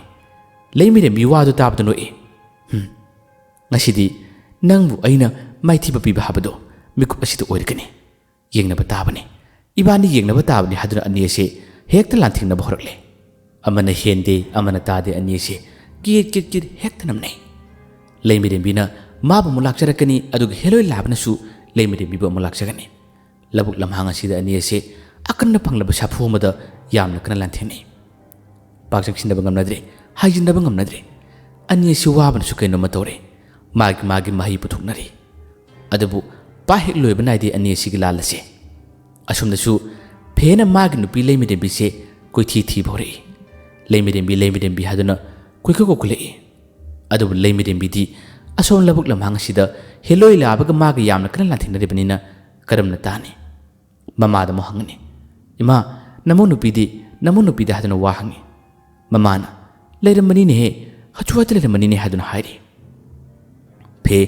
ꯂꯩꯃꯔꯦꯝꯕꯤ ꯋꯥꯗꯨ ꯇꯥꯕꯗ ꯅꯣꯛꯏ꯫ "ꯍꯨꯝ, ꯉꯁꯤꯗꯤ ꯅꯪꯕꯨ ꯑꯩꯅ ꯃꯥꯏꯊꯤꯕ ꯄꯤꯕ ꯍꯥꯏꯕꯗꯣ ꯃꯤꯀꯨꯞ ꯑꯁꯤꯗ ꯑꯣꯏꯔꯒꯅꯤ꯫ ꯌꯦꯡꯅꯕ ꯇꯥꯕꯅꯤ, ꯏꯕꯥꯅꯤ ꯌꯦꯡꯅꯕ ꯇꯥꯕꯅꯤ" ꯍꯥꯏꯗꯨꯅ ꯑꯅꯤ ꯑꯁꯦ ꯍꯦꯛꯇ ꯂꯥꯟꯊꯦꯡꯅꯕ ꯍꯧꯔꯛꯂꯦ꯫ ꯑꯃꯅ ꯍꯦꯟꯗꯦ, ꯑꯃꯅ ꯇꯥꯗꯦ, ꯑꯅꯤ ꯑꯁꯦ ꯀꯤꯠ ꯀꯤꯠ ꯀꯤꯠ ꯍꯦꯛꯇ ꯅꯝꯅꯩ꯫ ꯂꯩꯃꯔꯦꯝꯕꯤꯅ ꯃꯥꯕꯨ ꯑꯃꯨꯛ ꯂꯥꯛꯆꯔꯛꯀꯅꯤ, ꯑꯗꯨꯒ ꯍꯦꯂꯣꯏ ꯂꯥꯕꯅꯁꯨ ꯂꯩꯃꯔꯦꯝꯕꯤꯕꯨ ꯑꯃꯨꯛ ꯂꯥꯛꯆꯒꯅꯤ꯫ ꯂꯧꯕꯨꯛ ꯂꯝꯍꯥꯡ ꯑꯁꯤꯗ ꯑꯅꯤ ꯑꯁꯦ ꯑꯀꯟꯕ ꯐꯪꯂꯕ ꯁꯥꯐꯨ ꯑꯃꯗ ꯌꯥꯝꯅ ꯀꯟꯅ ꯂꯥꯟꯊꯦꯡꯅꯩ꯫ ꯄꯥꯛ ꯆꯪꯁꯤꯟꯅꯕ ꯉꯝꯅꯗ꯭ꯔꯦ, ꯍꯥꯏꯖꯤꯟꯅꯕ ꯉꯝꯅꯗ꯭ꯔꯦ꯫ ꯑꯅꯤ ꯑꯁꯤ ꯋꯥꯕꯅꯁꯨ ꯀꯩꯅꯣꯝꯃ ꯇꯧꯔꯦ꯫ ꯃꯥꯒꯤ ꯃꯥꯒꯤ ꯃꯍꯩ ꯄꯨꯊꯣꯛꯅꯔꯤ꯫ ꯑꯗꯨꯕꯨ ꯄꯥ ꯍꯦꯛ ꯂꯣꯏꯕ ꯅꯥꯏꯗꯦ ꯑꯅꯤ ꯑꯁꯤꯒꯤ ꯂꯥꯜ ꯑꯁꯦ꯫ ꯑꯁꯣꯝꯗꯁꯨ ꯐꯦꯅ ꯃꯥꯒꯤ ꯅꯨꯄꯤ ꯂꯩꯃꯔꯦꯝꯕꯤꯁꯦ ꯀꯣꯏꯊꯤ ꯊꯤꯕ ꯍꯧꯔꯛꯏ꯫ "ꯂꯩꯃꯔꯦꯝꯕꯤ, ꯂꯩꯃꯔꯦꯝꯕꯤ" ꯍꯥꯏꯗꯨꯅ ꯀꯣꯏꯀꯧ ꯀꯧꯈꯠꯂꯛꯏ꯫ ꯑꯗꯨꯕꯨ ꯂꯩꯃꯔꯦꯝꯕꯤꯗꯤ ꯑꯁꯣꯝ ꯂꯧꯕꯨꯛ ꯂꯝꯍꯥꯡ ꯑꯁꯤꯗ ꯍꯦꯂꯣꯏ ꯂꯥꯕꯒ ꯃꯥꯒ ꯌꯥꯝꯅ ꯀꯟꯅ ꯂꯥꯟꯊꯦꯡꯅꯔꯤꯕꯅꯤꯅ ꯀꯔꯝꯅ ꯇꯥꯅꯤ? ꯃꯃꯥꯗ ꯑꯃꯨꯛ ꯍꯪꯉꯅꯤ꯫ "ꯏꯃꯥ, ꯅꯃꯧ ꯅꯨꯄꯤꯗꯤ, ꯅꯃꯧ ꯅꯨꯄꯤꯗꯤ?" ꯍꯥꯏꯗꯨꯅ ꯋꯥ ꯍꯪꯉꯤ꯫ ꯃꯃꯥꯅ, "ꯂꯩꯔꯝꯕꯅꯤꯅꯦꯍꯦ, ꯍꯥꯊꯨ ꯍꯥꯊꯨ ꯂꯩꯔꯝꯕꯅꯤꯅꯦ" ꯍꯥꯏꯗꯨꯅ ꯍꯥꯏꯔꯤ꯫ "ꯐꯦ,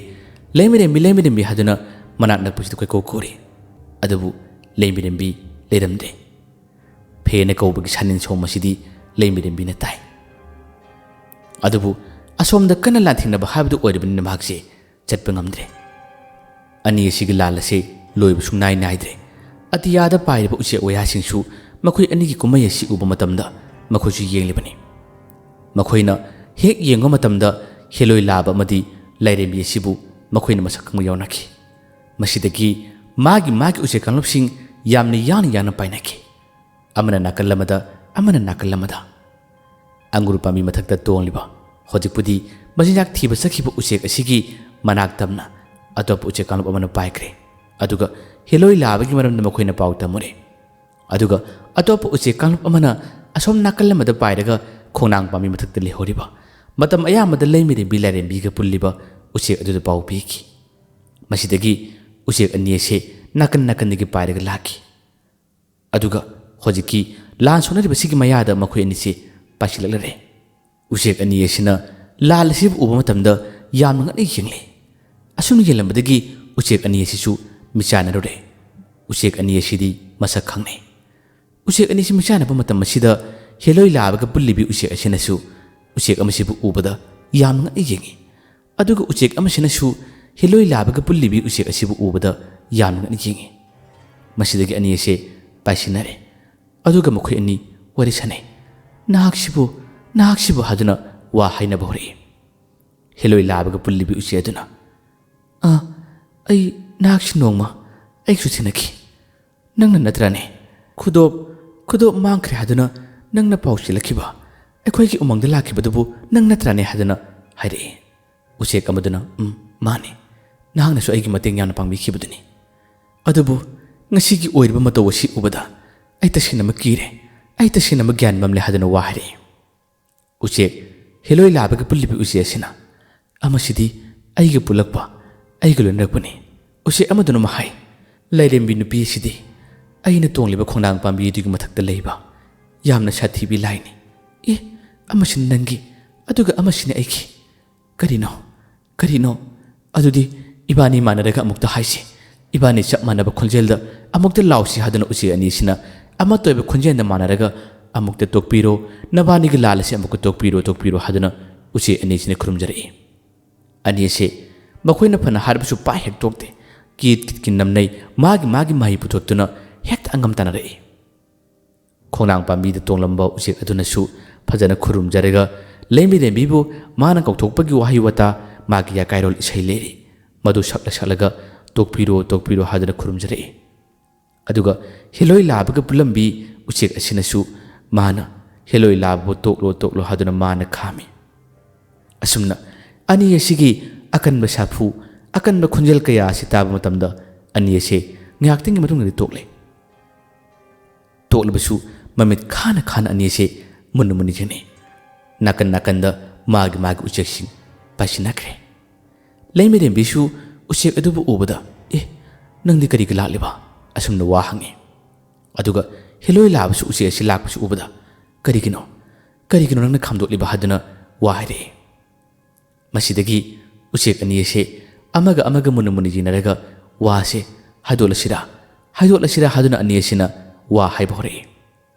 ꯂꯩꯃꯔꯦꯝꯕꯤ, ꯂꯩꯃꯔꯦꯝꯕꯤ" ꯍꯥꯏꯗꯨꯅ ꯃꯅꯥꯛ ꯅꯛꯄꯁꯤꯗ ꯀꯣꯏꯀꯧ ꯀꯧꯔꯤ꯫ ꯑꯗꯨꯕꯨ ꯂꯩꯃꯔꯦꯝꯕꯤ ꯂꯩꯔꯝꯗ꯭ꯔꯦ꯫ ꯐꯦꯅ ꯀꯧꯕꯒꯤ ꯁꯥꯅꯤꯟ ꯁꯣꯝ ꯑꯁꯤꯗꯤ ꯂꯩꯃꯔꯦꯝꯕꯤꯅ ꯇꯥꯏ꯫ ꯑꯗꯨꯕꯨ ꯑꯁꯣꯝꯗ ꯀꯟꯅ ꯂꯥꯟꯊꯦꯡꯅꯕ ꯍꯥꯏꯕꯗꯨ ꯑꯣꯏꯔꯕꯅꯤꯅ ꯃꯍꯥꯛꯁꯦ ꯆꯠꯄ ꯉꯝꯗ꯭ꯔꯦ꯫ ꯑꯅꯤ ꯑꯁꯤꯒꯤ ꯂꯥꯜ ꯑꯁꯤ ꯂꯣꯏꯕ ꯁꯨꯡꯅꯥꯏ ꯅꯥꯏꯗ꯭ꯔꯦ꯫ ꯑꯇꯤꯌꯥꯗ ꯄꯥꯏꯔꯤꯕ ꯎꯆꯦꯛ ꯋꯥꯌꯥꯁꯤꯡꯁꯨ ꯃꯈꯣꯏ ꯑꯅꯤꯒꯤ ꯀꯨꯝꯍꯩ ꯑꯁꯤ ꯎꯕ ꯃꯇꯝꯗ ꯃꯈꯣꯏꯁꯨ ꯌꯦꯡꯂꯤꯕꯅꯤ꯫ ꯃꯈꯣꯏꯅ ꯍꯦꯛ ꯌꯦꯡꯕ ꯃꯇꯝꯗ ꯍꯦꯂꯣꯏ ꯂꯥꯕ ꯑꯃꯗꯤ ꯂꯥꯏꯔꯦꯝꯕꯤ ꯑꯁꯤꯕꯨ ꯃꯈꯣꯏꯅ ꯃꯁꯛ ꯈꯪꯕ ꯌꯥꯎꯅꯈꯤ꯫ ꯃꯁꯤꯗꯒꯤ ꯃꯥꯒꯤ ꯃꯥꯒꯤ ꯎꯆꯦꯛ ꯀꯥꯡꯂꯨꯞꯁꯤꯡ ꯌꯥꯝꯅ ꯌꯥꯡꯅ ꯌꯥꯡꯅ ꯄꯥꯏꯅꯈꯤ꯫ ꯑꯃꯅ ꯅꯥꯀꯜ ꯑꯃꯗ, ꯑꯃꯅ ꯅꯥꯀꯜ ꯑꯃꯗ꯫ ꯑꯪꯒꯨꯔ ꯄꯥꯝꯕꯤ ꯃꯊꯛꯇ ꯇꯣꯡꯂꯤꯕ, ꯍꯧꯖꯤꯛꯄꯨꯗꯤ ꯃꯆꯤꯟꯖꯥꯛ ꯊꯤꯕ ꯆꯠꯈꯤꯕ ꯎꯆꯦꯛ ꯑꯁꯤꯒꯤ ꯃꯅꯥꯛ ꯇꯝꯅ ꯑꯇꯣꯞꯄ ꯎꯆꯦꯛ ꯀꯥꯡꯂꯨꯞ ꯑꯃꯅ ꯄꯥꯏꯈ꯭ꯔꯦ꯫ ꯑꯗꯨꯒ ꯍꯦꯂꯣꯏ ꯂꯥꯕꯒꯤ ꯃꯔꯝꯗ ꯃꯈꯣꯏꯅ ꯄꯥꯎ ꯇꯝꯃꯨꯔꯦ꯫ ꯑꯗꯨꯒ ꯑꯇꯣꯞꯄ ꯎꯆꯦꯛ ꯀꯥꯡꯂꯨꯞ ꯑꯃꯅ ꯑꯁꯣꯝ ꯅꯥꯀꯜ ꯑꯃꯗ ꯄꯥꯏꯔꯒ ꯈꯣꯡꯅꯥꯡ ꯄꯥꯝꯕꯤ ꯃꯊꯛꯇ ꯂꯩꯍꯧꯔꯤꯕ, ꯃꯇꯝ ꯑꯌꯥꯝꯕꯗ ꯂꯩꯃꯔꯦꯝꯕꯤ ꯂꯥꯏꯔꯦꯝꯕꯤꯒ ꯄꯨꯜꯂꯤꯕ ꯎꯆꯦꯛ ꯑꯗꯨꯗ ꯄꯥꯎ ꯄꯤꯈꯤ꯫ ꯃꯁꯤꯗꯒꯤ ꯎꯆꯦꯛ ꯑꯅꯤ ꯑꯁꯤ ꯅꯥꯀꯟ ꯅꯥꯀꯟꯗꯒꯤ ꯄꯥꯏꯔꯒ ꯂꯥꯛꯈꯤ꯫ ꯑꯗꯨꯒ ꯍꯧꯖꯤꯛꯀꯤ ꯂꯥꯟ ꯁꯣꯛꯅꯔꯤꯕꯁꯤꯒꯤ ꯃꯌꯥꯗ ꯃꯈꯣꯏ ꯑꯅꯤꯁꯤ ꯄꯥꯏꯁꯤꯜꯂꯛꯂꯔꯦ꯫ ꯎꯆꯦꯛ ꯑꯅꯤ ꯑꯁꯤꯅ ꯂꯥꯜ ꯑꯁꯤꯕꯨ ꯎꯕ ꯃꯇꯝꯗ ꯌꯥꯝꯅ ꯉꯛꯅ ꯌꯦꯡꯂꯤ꯫ ꯑꯁꯨꯝꯅ ꯌꯦꯡꯂꯝꯕꯗꯒꯤ ꯎꯆꯦꯛ ꯑꯅꯤ ꯑꯁꯤꯁꯨ ꯃꯤꯆꯥꯟꯅꯔꯨꯔꯦ꯫ ꯎꯆꯦꯛ ꯑꯅꯤ ꯑꯁꯤꯗꯤ ꯃꯁꯛ ꯈꯪꯅꯩ꯫ ꯎꯆꯦꯛ ꯑꯅꯤꯁꯤ ꯃꯤꯆꯥꯟꯅꯕ ꯃꯇꯝ ꯑꯁꯤꯗ ꯍꯦꯂꯣꯏ ꯂꯥꯕꯒ ꯄꯨꯜꯂꯤꯕꯤ ꯎꯆꯦꯛ ꯑꯁꯤꯅꯁꯨ ꯎꯆꯦꯛ ꯑꯃꯁꯤꯕꯨ ꯎꯕꯗ ꯌꯥꯝꯅ ꯉꯛꯅ ꯌꯦꯡꯏ꯫ ꯑꯗꯨꯒ ꯎꯆꯦꯛ ꯑꯃꯁꯤꯅꯁꯨ ꯍꯦꯂꯣꯏ ꯂꯥꯕꯒ ꯄꯨꯜꯂꯤꯕꯤ ꯎꯆꯦꯛ ꯑꯁꯤꯕꯨ ꯎꯕꯗ ꯌꯥꯝꯅ ꯉꯛꯅ ꯌꯦꯡꯏ꯫ ꯃꯁꯤꯗꯒꯤ ꯑꯅꯤ ꯑꯁꯦ ꯄꯥꯏꯁꯤꯟꯅꯔꯦ꯫ ꯑꯗꯨꯒ ꯃꯈꯣꯏ ꯑꯅꯤ ꯋꯥꯔꯤ ꯁꯥꯟꯅꯩ꯫ "ꯅꯍꯥꯛꯁꯤꯕꯨ, ꯅꯍꯥꯛꯁꯤꯕꯨ" ꯍꯥꯏꯗꯨꯅ ꯋꯥ ꯍꯥꯏꯅꯕ ꯍꯧꯔꯛꯏ꯫ ꯍꯦꯂꯣꯏ ꯂꯥꯕꯒ ꯄꯨꯜꯂꯤꯕꯤ ꯎꯆꯦꯛ ꯑꯗꯨꯅ, "ꯑꯥ, ꯑꯩ ꯅꯍꯥꯛꯁꯤ ꯅꯣꯡꯃ ꯑꯩꯁꯨ ꯊꯦꯡꯅꯈꯤ꯫ ꯅꯪꯅ ꯅꯠꯇ꯭ꯔꯥꯅꯦ? ꯈꯨꯗꯣꯞ, ꯈꯨꯗꯣꯞ ꯃꯥꯡꯈ꯭ꯔꯦ ꯍꯥꯏꯗꯨꯅ ꯅꯪꯅ ꯄꯥꯎ ꯆꯦꯜꯂꯛꯈꯤꯕ, ꯑꯩꯈꯣꯏꯒꯤ ꯎꯃꯪꯗ ꯂꯥꯛꯈꯤꯕꯗꯨꯕꯨ ꯅꯪ ꯅꯠꯇ꯭ꯔꯥꯅꯦ?" ꯍꯥꯏꯗꯨꯅ ꯍꯥꯏꯔꯛꯏ꯫ ꯎꯆꯦꯛ ꯑꯃꯗꯨꯅ, "ꯎꯝ, ꯃꯥꯅꯤ꯫ ꯅꯍꯥꯛꯅꯁꯨ ꯑꯩꯒꯤ ꯃꯇꯦꯡ ꯌꯥꯝꯅ ꯄꯥꯡꯕꯤꯈꯤꯕꯗꯨꯅꯤ꯫ ꯑꯗꯨꯕꯨ ꯉꯁꯤꯒꯤ ꯑꯣꯏꯔꯤꯕ ꯃꯇꯧ ꯑꯁꯤ ꯎꯕꯗ ꯑꯩ ꯇꯁꯦꯡꯅꯃꯛ ꯀꯤꯔꯦ, ꯑꯩ ꯇꯁꯦꯡꯅꯃꯛ ꯒ꯭ꯌꯥꯟ ꯃꯝꯂꯦ" ꯍꯥꯏꯗꯨꯅ ꯋꯥ ꯍꯥꯏꯔꯛꯏ꯫ ꯎꯆꯦꯛ ꯍꯦꯂꯣꯏ ꯂꯥꯕꯒ ꯄꯨꯜꯂꯤꯕ ꯎꯆꯦꯛ ꯑꯁꯤꯅ, "ꯑꯃꯁꯤꯗꯤ ꯑꯩꯒ ꯄꯨꯜꯂꯛꯄ, ꯑꯩꯒ ꯂꯣꯏꯅꯔꯛꯄꯅꯤ"꯫ ꯎꯆꯦꯛ ꯑꯃꯗꯨꯅ ꯑꯃꯨꯛ ꯍꯥꯏ, "ꯂꯥꯏꯔꯦꯝꯕꯤ ꯅꯨꯄꯤ ꯑꯁꯤꯗꯤ ꯑꯩꯅ ꯇꯣꯡꯂꯤꯕ ꯈꯣꯡꯅꯥꯡ ꯄꯥꯝꯕꯤ ꯑꯗꯨꯒꯤ ꯃꯊꯛꯇ ꯂꯩꯕ ꯌꯥꯝꯅ ꯁꯥꯊꯤꯕꯤ ꯂꯥꯏꯅꯤ꯫ ꯑꯦ, ꯑꯃꯁꯤꯅ ꯅꯪꯒꯤ, ꯑꯗꯨꯒ ꯑꯃꯁꯤꯅ ꯑꯩꯒꯤ꯫ ꯀꯔꯤꯅꯣ? ꯀꯔꯤꯅꯣ? ꯑꯗꯨꯗꯤ ꯏꯕꯥꯅꯤ ꯃꯥꯟꯅꯔꯒ ꯑꯃꯨꯛꯇ ꯍꯥꯏꯁꯤ꯫ ꯏꯕꯥꯅꯤ ꯆꯞ ꯃꯥꯟꯅꯕ ꯈꯣꯟꯖꯦꯜꯗ ꯑꯃꯨꯛꯇ ꯂꯥꯎꯁꯤ" ꯍꯥꯏꯗꯨꯅ ꯎꯆꯦꯛ ꯑꯅꯤꯁꯤꯅ ꯑꯃꯠꯇ ꯑꯣꯏꯕ ꯈꯣꯟꯖꯦꯜꯗ ꯃꯥꯟꯅꯔꯒ, "ꯑꯃꯨꯛꯇ ꯇꯣꯛꯄꯤꯔꯣ, ꯅꯕꯥꯅꯤꯒꯤ ꯂꯥꯜ ꯑꯁꯤ ꯑꯃꯨꯛꯀ ꯇꯣꯛꯄꯤꯔꯣ, ꯇꯣꯛꯄꯤꯔꯣ" ꯍꯥꯏꯗꯨꯅ ꯎꯆꯦꯛ ꯑꯅꯤꯁꯤꯅ ꯈꯨꯔꯨꯝꯖꯔꯛꯏ꯫ ꯑꯅꯤ ꯑꯁꯤ ꯃꯈꯣꯏꯅ ꯐꯅ ꯍꯥꯏꯔꯕꯁꯨ ꯄꯥꯏ ꯍꯦꯛ ꯇꯣꯛꯇꯦ꯫ ꯀꯤꯠ ꯀꯤꯠ ꯀꯤꯠ ꯅꯝꯅꯩ, ꯃꯥꯒꯤ ꯃꯥꯒꯤ ꯃꯍꯩ ꯄꯨꯊꯣꯛꯇꯨꯅ ꯍꯦꯛꯇ ꯑꯉꯝ ꯇꯥꯟꯅꯔꯛꯏ꯫ ꯈꯣꯡꯅꯥꯡ ꯄꯥꯝꯕꯤꯗ ꯇꯣꯡꯂꯝꯕ ꯎꯆꯦꯛ ꯑꯗꯨꯅꯁꯨ ꯐꯖꯅ ꯈꯨꯔꯨꯝꯖꯔꯒ, ꯂꯩꯃꯔꯦꯝꯕꯤꯕꯨ ꯃꯥꯅ ꯀꯧꯊꯣꯛꯄꯒꯤ ꯋꯥꯍꯩ ꯋꯥꯇꯥ, ꯃꯥꯒꯤ ꯌꯥꯀꯥꯏꯔꯣꯜ ꯏꯁꯩ ꯂꯩꯔꯤ, ꯃꯗꯨ ꯁꯛꯂ ꯁꯛꯂꯒ "ꯇꯣꯛꯄꯤꯔꯣ, ꯇꯣꯛꯄꯤꯔꯣ" ꯍꯥꯏꯗꯨꯅ ꯈꯨꯔꯨꯝꯖꯔꯛꯏ꯫ ꯑꯗꯨꯒ ꯍꯦꯂꯣꯏ ꯂꯥꯕꯒ ꯄꯨꯜꯂꯝꯕꯤ ꯎꯆꯦꯛ ꯑꯁꯤꯅꯁꯨ ꯃꯥꯅ ꯍꯦꯂꯣꯏ ꯂꯥꯕꯕꯨ "ꯇꯣꯛꯂꯣ, ꯇꯣꯛꯂꯣ" ꯍꯥꯏꯗꯨꯅ ꯃꯥꯅ ꯈꯥꯝꯃꯤ꯫ ꯑꯁꯨꯝꯅ ꯑꯅꯤ ꯑꯁꯤꯒꯤ ꯑꯀꯟꯕ ꯁꯥꯐꯨ, ꯑꯀꯟꯕ ꯈꯣꯟꯖꯦꯜ ꯀꯌꯥ ꯑꯁꯤ ꯇꯥꯕ ꯃꯇꯝꯗ ꯑꯅꯤ ꯑꯁꯤ ꯉꯥꯏꯍꯥꯛꯇꯪꯒꯤ ꯃꯇꯨꯡꯗꯗꯤ ꯇꯣꯛꯂꯦ꯫ ꯇꯣꯛꯂꯕꯁꯨ ꯃꯃꯤꯠ ꯈꯥꯅ ꯈꯥꯅ ꯑꯅꯤ ꯑꯁꯤ ꯃꯨꯟꯅ ꯃꯨꯟꯅ ꯌꯦꯡꯅꯩ꯫ ꯅꯥꯀꯟ ꯅꯥꯀꯟꯗ ꯃꯥꯒꯤ ꯃꯥꯒꯤ ꯎꯆꯦꯛꯁꯤꯡ ꯄꯥꯏꯁꯤꯟꯅꯈ꯭ꯔꯦ꯫ ꯂꯩꯃꯔꯦꯝꯕꯤꯁꯨ ꯎꯆꯦꯛ ꯑꯗꯨꯕꯨ ꯎꯕꯗ, "ꯑꯦ, ꯅꯪꯗꯤ ꯀꯔꯤꯒꯤ ꯂꯥꯛꯂꯤꯕ?" ꯑꯁꯨꯝꯅ ꯋꯥ ꯍꯪꯉꯤ꯫ ꯑꯗꯨꯒ ꯍꯦꯂꯣꯏ ꯂꯥꯕꯁꯨ ꯎꯆꯦꯛ ꯑꯁꯤ ꯂꯥꯛꯄꯁꯤ ꯎꯕꯗ, "ꯀꯔꯤꯒꯤꯅꯣ? ꯀꯔꯤꯒꯤꯅꯣ ꯅꯪꯅ ꯈꯥꯝꯗꯣꯛꯂꯤꯕ?" ꯍꯥꯏꯗꯨꯅ ꯋꯥ ꯍꯥꯏꯔꯛꯏ꯫ ꯃꯁꯤꯗꯒꯤ ꯎꯆꯦꯛ ꯑꯅꯤ ꯑꯁꯤ ꯑꯃꯒ ꯑꯃꯒ ꯃꯨꯟꯅ ꯃꯨꯟꯅ ꯌꯦꯡꯅꯔꯒ ꯋꯥꯁꯦ ꯍꯥꯏꯗꯣꯛꯂꯁꯤꯔꯥ, ꯍꯥꯏꯗꯣꯛꯂꯁꯤꯔꯥ ꯍꯥꯏꯗꯨꯅ ꯑꯅꯤ ꯑꯁꯤꯅ ꯋꯥ ꯍꯥꯏꯕ ꯍꯧꯔꯛꯏ꯫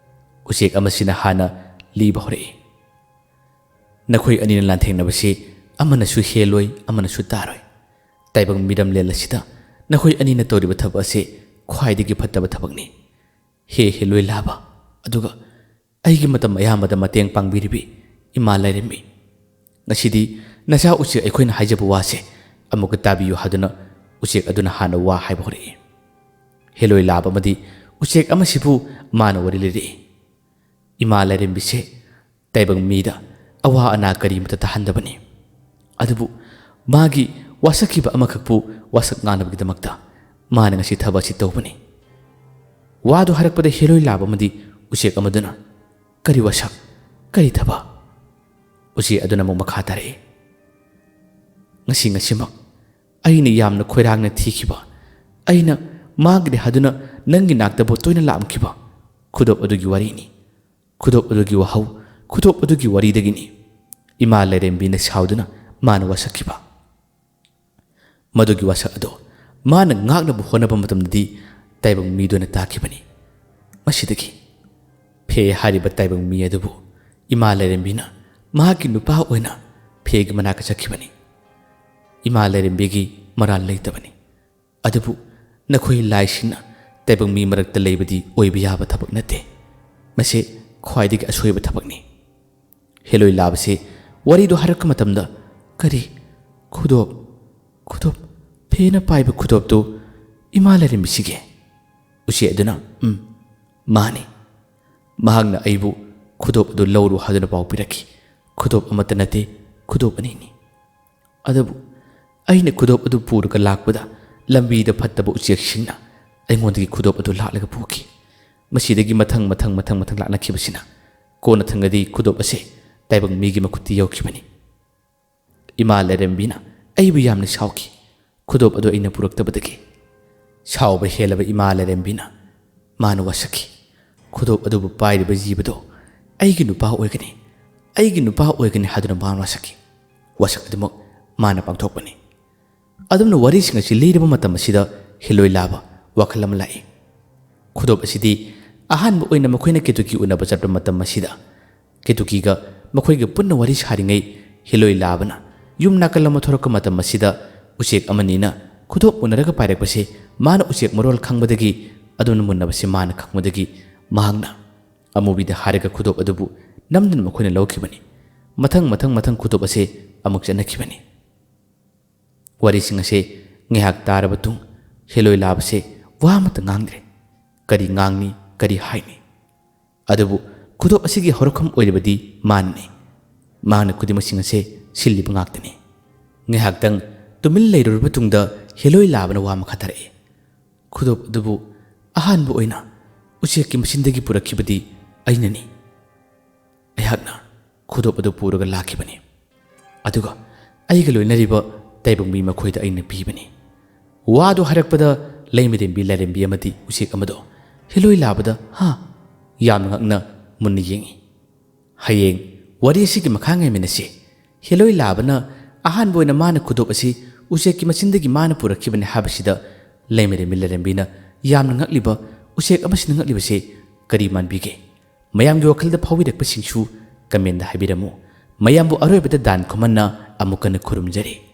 ꯎꯆꯦꯛ ꯑꯃꯁꯤꯅ ꯍꯥꯟꯅ ꯂꯤꯕ ꯍꯧꯔꯛꯏ꯫ "ꯅꯈꯣꯏ ꯑꯅꯤꯅ ꯂꯥꯟꯊꯦꯡꯅꯕꯁꯤ ꯑꯃꯅꯁꯨ ꯍꯦꯜꯂꯣꯏ, ꯑꯃꯅꯁꯨ ꯇꯥꯔꯣꯏ꯫ ꯇꯥꯏꯕꯪ ꯃꯤꯔꯝꯂꯦꯟ ꯑꯁꯤꯗ ꯅꯈꯣꯏ ꯑꯅꯤꯅ ꯇꯧꯔꯤꯕ ꯊꯕꯛ ꯑꯁꯤ ꯈ꯭ꯋꯥꯏꯗꯒꯤ ꯐꯠꯇꯕ ꯊꯕꯛꯅꯤ꯫ ꯍꯦ ꯍꯦꯂꯣꯏ ꯂꯥꯕ, ꯑꯗꯨꯒ ꯑꯩꯒꯤ ꯃꯇꯝ ꯑꯌꯥꯝꯕꯗ ꯃꯇꯦꯡ ꯄꯥꯡꯕꯤꯔꯤꯕꯤ ꯏꯃꯥ ꯂꯥꯏꯔꯦꯝꯕꯤ, ꯉꯁꯤꯗꯤ ꯅꯆꯥ ꯎꯆꯦꯛ ꯑꯩꯈꯣꯏꯅ ꯍꯥꯏꯖꯕ ꯋꯥꯁꯦ ꯑꯃꯨꯛꯀ ꯇꯥꯕꯤꯌꯨ" ꯍꯥꯏꯗꯨꯅ ꯎꯆꯦꯛ ꯑꯗꯨꯅ ꯍꯥꯟꯅ ꯋꯥ ꯍꯥꯏꯕ ꯍꯧꯔꯛꯏ꯫ ꯍꯦꯂꯣꯏ ꯂꯥꯕ ꯑꯃꯗꯤ ꯎꯆꯦꯛ ꯑꯃꯁꯤꯕꯨ ꯃꯥꯅ ꯋꯥꯔꯤ ꯂꯤꯔꯛꯏ꯫ ꯏꯃꯥ ꯂꯥꯏꯔꯦꯝꯕꯤꯁꯦ ꯇꯥꯏꯕꯪ ꯃꯤꯗ ꯑꯋꯥ ꯑꯅꯥ ꯀꯔꯤꯃꯇ ꯇꯥꯍꯟꯗꯕꯅꯤ꯫ ꯑꯗꯨꯕꯨ ꯃꯥꯒꯤ ꯋꯥꯁꯛꯈꯤꯕ ꯑꯃꯈꯛꯄꯨ ꯋꯥꯁꯛ ꯉꯥꯡꯅꯕꯒꯤꯗꯃꯛꯇ ꯃꯥꯅ ꯉꯁꯤ ꯊꯕꯛ ꯑꯁꯤ ꯇꯧꯕꯅꯤ꯫ ꯋꯥꯗꯨ ꯍꯥꯏꯔꯛꯄꯗ ꯍꯦꯂꯣꯏ ꯂꯥꯕ ꯑꯃꯗꯤ ꯎꯆꯦꯛ ꯑꯃꯗꯨꯅ, "ꯀꯔꯤ ꯋꯥꯁꯛ? ꯀꯔꯤ ꯊꯕꯛ?" ꯎꯆꯦꯛ ꯑꯗꯨꯅ ꯑꯃꯨꯛ ꯃꯈꯥ ꯇꯥꯔꯛꯏ, "ꯉꯁꯤ ꯉꯁꯤꯃꯛ ꯑꯩꯅ ꯌꯥꯝꯅ ꯈꯣꯏꯔꯥꯡꯅ ꯊꯤꯈꯤꯕ, ꯑꯩꯅ ꯃꯥꯒꯤꯅꯤ ꯍꯥꯏꯗꯨꯅ ꯅꯪꯒꯤ ꯅꯥꯛꯇꯕꯨ ꯇꯣꯏꯅ ꯂꯥꯛꯂꯝꯈꯤꯕ ꯈꯨꯗꯣꯞ ꯑꯗꯨꯒꯤ ꯋꯥꯔꯤꯅꯤ꯫ ꯈꯨꯗꯣꯞ ꯑꯗꯨꯒꯤ ꯋꯥꯍꯧ, ꯈꯨꯗꯣꯞ ꯑꯗꯨꯒꯤ ꯋꯥꯔꯤꯗꯒꯤꯅꯤ ꯏꯃꯥ ꯂꯥꯏꯔꯦꯝꯕꯤꯅ ꯁꯥꯎꯗꯨꯅ ꯃꯥꯅ ꯋꯥꯁꯛꯈꯤꯕ꯫ ꯃꯗꯨꯒꯤ ꯋꯥꯁꯛ ꯑꯗꯣ ꯃꯥꯅ ꯉꯥꯛꯅꯕ ꯍꯣꯠꯅꯕ ꯃꯇꯝꯗꯗꯤ ꯇꯥꯏꯕꯪ ꯃꯤꯗꯨꯅ ꯇꯥꯈꯤꯕꯅꯤ꯫ ꯃꯁꯤꯗꯒꯤ ꯐꯦ ꯍꯥꯏꯔꯤꯕ ꯇꯥꯏꯕꯪ ꯃꯤ ꯑꯗꯨꯕꯨ ꯏꯃꯥ ꯂꯥꯏꯔꯦꯝꯕꯤꯅ ꯃꯍꯥꯛꯀꯤ ꯅꯨꯄꯥ ꯑꯣꯏꯅ ꯐꯦꯒꯤ ꯃꯅꯥꯛꯇ ꯆꯠꯈꯤꯕꯅꯤ꯫ ꯏꯃꯥ ꯂꯥꯏꯔꯦꯝꯕꯤꯒꯤ ꯃꯔꯥꯜ ꯂꯩꯇꯕꯅꯤ꯫ ꯑꯗꯨꯕꯨ ꯅꯈꯣꯏ ꯂꯥꯏꯁꯤꯡꯅ ꯇꯥꯏꯕꯪ ꯃꯤ ꯃꯔꯛꯇ ꯂꯩꯕꯗꯤ ꯑꯣꯏꯕ ꯌꯥꯕ ꯊꯕꯛ ꯅꯠꯇꯦ꯫ ꯃꯁꯤ ꯈ꯭ꯋꯥꯏꯗꯒꯤ ꯑꯁꯣꯏꯕ ꯊꯕꯛꯅꯤ꯫" ꯍꯦꯂꯣꯏ ꯂꯥꯕꯁꯤ ꯋꯥꯔꯤꯗꯨ ꯍꯥꯏꯔꯛꯄ ꯃꯇꯝꯗ, "ꯀꯔꯤ? ꯈꯨꯗꯣꯞ? ꯈꯨꯗꯣꯞ? ꯐꯦꯅ ꯄꯥꯏꯕ ꯈꯨꯗꯣꯞꯇꯨ ꯏꯃꯥ ꯂꯥꯏꯔꯦꯝꯕꯤꯁꯤꯒꯤ?" ꯎꯆꯦꯛ ꯑꯗꯨꯅ, "ꯎꯝ, ꯃꯥꯅꯤ꯫ ꯃꯍꯥꯛꯅ ꯑꯩꯕꯨ ꯈꯨꯗꯣꯞ ꯑꯗꯨ ꯂꯧꯔꯨ ꯍꯥꯏꯗꯨꯅ ꯄꯥꯎ ꯄꯤꯔꯛꯈꯤ꯫ ꯈꯨꯗꯣꯞ ꯑꯃꯠꯇ ꯅꯠꯇꯦ, ꯈꯨꯗꯣꯞ ꯑꯅꯤꯅꯤ꯫ ꯑꯗꯨꯕꯨ ꯑꯩꯅ ꯈꯨꯗꯣꯞ ꯑꯗꯨ ꯄꯨꯔꯒ ꯂꯥꯛꯄꯗ ꯂꯝꯕꯤꯗ ꯐꯠꯇꯕ ꯎꯆꯦꯛꯁꯤꯡꯅ ꯑꯩꯉꯣꯟꯗꯒꯤ ꯈꯨꯗꯣꯞ ꯑꯗꯨ ꯂꯥꯛꯂꯒ ꯄꯨꯈꯤ꯫ ꯃꯁꯤꯗꯒꯤ ꯃꯊꯪ ꯃꯊꯪ ꯃꯊꯪ ꯃꯊꯪ ꯂꯥꯛꯅꯈꯤꯕꯁꯤꯅ ꯀꯣꯟꯅꯊꯪꯗꯗꯤ ꯈꯨꯗꯣꯞ ꯑꯁꯦ ꯇꯥꯏꯕꯪ ꯃꯤꯒꯤ ꯃꯈꯨꯠꯇ ꯌꯧꯈꯤꯕꯅꯤ꯫ ꯏꯃꯥ ꯂꯥꯏꯔꯦꯝꯕꯤꯅ ꯑꯩꯕꯨ ꯌꯥꯝꯅ ꯁꯥꯎꯈꯤ꯫ ꯈꯨꯗꯣꯞ ꯑꯗꯨ ꯑꯩꯅ ꯄꯨꯔꯛꯇꯕꯗꯒꯤ ꯁꯥꯎꯕ ꯍꯦꯜꯂꯕ ꯏꯃꯥ ꯂꯥꯏꯔꯦꯝꯕꯤꯅ ꯃꯥꯅ ꯋꯥꯁꯛꯈꯤ꯫ ꯈꯨꯗꯣꯞ ꯑꯗꯨꯕꯨ ꯄꯥꯏꯔꯤꯕ ꯖꯤꯕꯗꯣ ꯑꯩꯒꯤ ꯅꯨꯄꯥ ꯑꯣꯏꯒꯅꯤ, ꯑꯩꯒꯤ ꯅꯨꯄꯥ ꯑꯣꯏꯒꯅꯤ ꯍꯥꯏꯗꯨꯅ ꯃꯥꯅ ꯋꯥꯁꯛꯈꯤ꯫ ꯋꯥꯁꯛ ꯑꯗꯨꯃꯛ ꯃꯥꯅ ꯄꯥꯡꯊꯣꯛꯄꯅꯤ꯫ ꯑꯗꯨꯝꯅ ꯋꯥꯔꯤꯁꯤꯡ ꯑꯁꯤ ꯂꯤꯔꯕ ꯃꯇꯝ ꯑꯁꯤꯗ ꯍꯦꯂꯣꯏ ꯂꯥꯕ ꯋꯥꯈꯜ ꯑꯃ ꯂꯥꯛꯏ꯫ ꯈꯨꯗꯣꯞ ꯑꯁꯤꯗꯤ ꯑꯍꯥꯟꯕ ꯑꯣꯏꯅ ꯃꯈꯣꯏꯅ ꯀꯦꯇꯨꯀꯤ ꯎꯅꯕ ꯆꯠꯄ ꯃꯇꯝ ꯑꯁꯤꯗ ꯀꯦꯇꯨꯀꯤꯒ ꯃꯈꯣꯏꯒ ꯄꯨꯟꯅ ꯋꯥꯔꯤ ꯁꯥꯔꯤꯉꯩ ꯍꯦꯂꯣꯏ ꯂꯥꯕꯅ ꯌꯨꯝ ꯅꯥꯀꯜ ꯑꯃ ꯊꯣꯔꯛꯄ ꯃꯇꯝ ꯑꯁꯤꯗ ꯎꯆꯦꯛ ꯑꯃꯅꯤꯅ ꯈꯨꯗꯣꯞ ꯎꯅꯔꯒ ꯄꯥꯏꯔꯛꯄꯁꯦ ꯃꯥꯅ ꯎꯆꯦꯛ ꯃꯔꯣꯜ ꯈꯪꯕꯗꯒꯤ ꯑꯗꯨꯅ ꯃꯨꯟꯅꯕꯁꯦ ꯃꯥꯅ ꯈꯪꯕꯗꯒꯤ ꯃꯍꯥꯛꯅ ꯑꯃꯨꯕꯤꯗ ꯍꯥꯏꯔꯒ ꯈꯨꯗꯣꯞ ꯑꯗꯨꯕꯨ ꯅꯝꯗꯨꯅ ꯃꯈꯣꯏꯅ ꯂꯧꯈꯤꯕꯅꯤ꯫ ꯃꯊꯪ ꯃꯊꯪ ꯃꯊꯪ ꯈꯨꯗꯣꯞ ꯑꯁꯦ ꯑꯃꯨꯛ ꯆꯠꯅꯈꯤꯕꯅꯤ꯫ ꯋꯥꯔꯤꯁꯤꯡ ꯑꯁꯦ ꯉꯥꯏꯍꯥꯛ ꯇꯥꯔꯕ ꯇꯨꯡ ꯍꯦꯂꯣꯏ ꯂꯥꯕꯁꯦ ꯋꯥ ꯑꯃꯠꯇ ꯉꯥꯡꯗ꯭ꯔꯦ꯫ ꯀꯔꯤ ꯉꯥꯡꯅꯤ, ꯀꯔꯤ ꯍꯥꯏꯅꯤ? ꯑꯗꯨꯕꯨ ꯈꯨꯗꯣꯞ ꯑꯁꯤꯒꯤ ꯍꯧꯔꯛꯐꯝ ꯑꯣꯏꯔꯤꯕꯗꯤ ꯃꯥꯅꯅꯤ꯫ ꯃꯍꯥꯛꯅ ꯈꯨꯗꯤꯡꯃꯛꯁꯤꯡ ꯑꯁꯦ ꯁꯤꯜꯂꯤꯕ ꯉꯥꯛꯇꯅꯤ꯫ ꯉꯥꯏꯍꯥꯛꯇꯪ ꯇꯨꯃꯤꯟ ꯂꯩꯔꯨꯔꯕ ꯇꯨꯡꯗ ꯍꯦꯂꯣꯏ ꯂꯥꯕꯅ ꯋꯥ ꯃꯈꯥ ꯇꯥꯔꯛꯏ, "ꯈꯨꯗꯣꯞ ꯑꯗꯨꯕꯨ ꯑꯍꯥꯟꯕ ꯑꯣꯏꯅ ꯎꯆꯦꯛꯀꯤ ꯃꯆꯤꯟꯗꯒꯤ ꯄꯨꯔꯛꯈꯤꯕꯗꯤ ꯑꯩꯅꯅꯤ꯫ ꯑꯩꯍꯥꯛꯅ ꯈꯨꯗꯣꯞ ꯑꯗꯨ ꯄꯨꯔꯒ ꯂꯥꯛꯈꯤꯕꯅꯤ꯫ ꯑꯗꯨꯒ ꯑꯩꯒ ꯂꯣꯏꯅꯔꯤꯕ ꯇꯥꯏꯕꯪ ꯃꯤ ꯃꯈꯣꯏꯗ ꯑꯩꯅ ꯄꯤꯕꯅꯤ꯫" ꯋꯥꯗꯨ ꯍꯥꯏꯔꯛꯄꯗ ꯂꯩꯃꯔꯦꯝꯕꯤ, ꯂꯥꯏꯔꯦꯝꯕꯤ ꯑꯃꯗꯤ ꯎꯆꯦꯛ ꯑꯃꯗꯣ ꯍꯦꯂꯣꯏ ꯂꯥꯕꯗ ꯍꯥ ꯌꯥꯝꯅ ꯉꯛꯅ ꯃꯨꯟꯅ ꯌꯦꯡꯏ꯫ ꯍꯌꯦꯡ ꯋꯥꯔꯤ ꯑꯁꯤꯒꯤ ꯃꯈꯥ ꯉꯥꯏꯃꯤꯟꯅꯁꯤ꯫ ꯍꯦꯂꯣꯏ ꯂꯥꯕꯅ ꯑꯍꯥꯟꯕ ꯑꯣꯏꯅ ꯃꯥꯅ ꯈꯨꯗꯣꯞ ꯑꯁꯤ ꯎꯆꯦꯛꯀꯤ ꯃꯆꯤꯟꯗꯒꯤ ꯃꯥꯅ ꯄꯨꯔꯛꯈꯤꯕꯅꯤ ꯍꯥꯏꯕꯁꯤꯗ ꯂꯩꯃꯔꯦꯝꯕꯤ, ꯂꯥꯏꯔꯦꯝꯕꯤꯅ ꯌꯥꯝꯅ ꯉꯛꯂꯤꯕ ꯎꯆꯦꯛ ꯑꯃꯁꯤꯅ ꯉꯛꯂꯤꯕꯁꯦ ꯀꯔꯤ ꯃꯥꯟꯕꯤꯒꯦ? ꯃꯌꯥꯝꯒꯤ ꯋꯥꯈꯜꯗ ꯐꯥꯎꯕꯤꯔꯛꯄꯁꯤꯡꯁꯨ comment ꯍꯥꯏꯕꯤꯔꯝꯃꯨ꯫ ꯃꯌꯥꯝꯕꯨ ꯑꯔꯣꯏꯕꯗ ꯗꯥꯟ ꯈꯨꯃꯟꯅ ꯑꯃꯨꯛ ꯍꯟꯅ ꯈꯨꯔꯨꯝꯖꯔꯤ꯫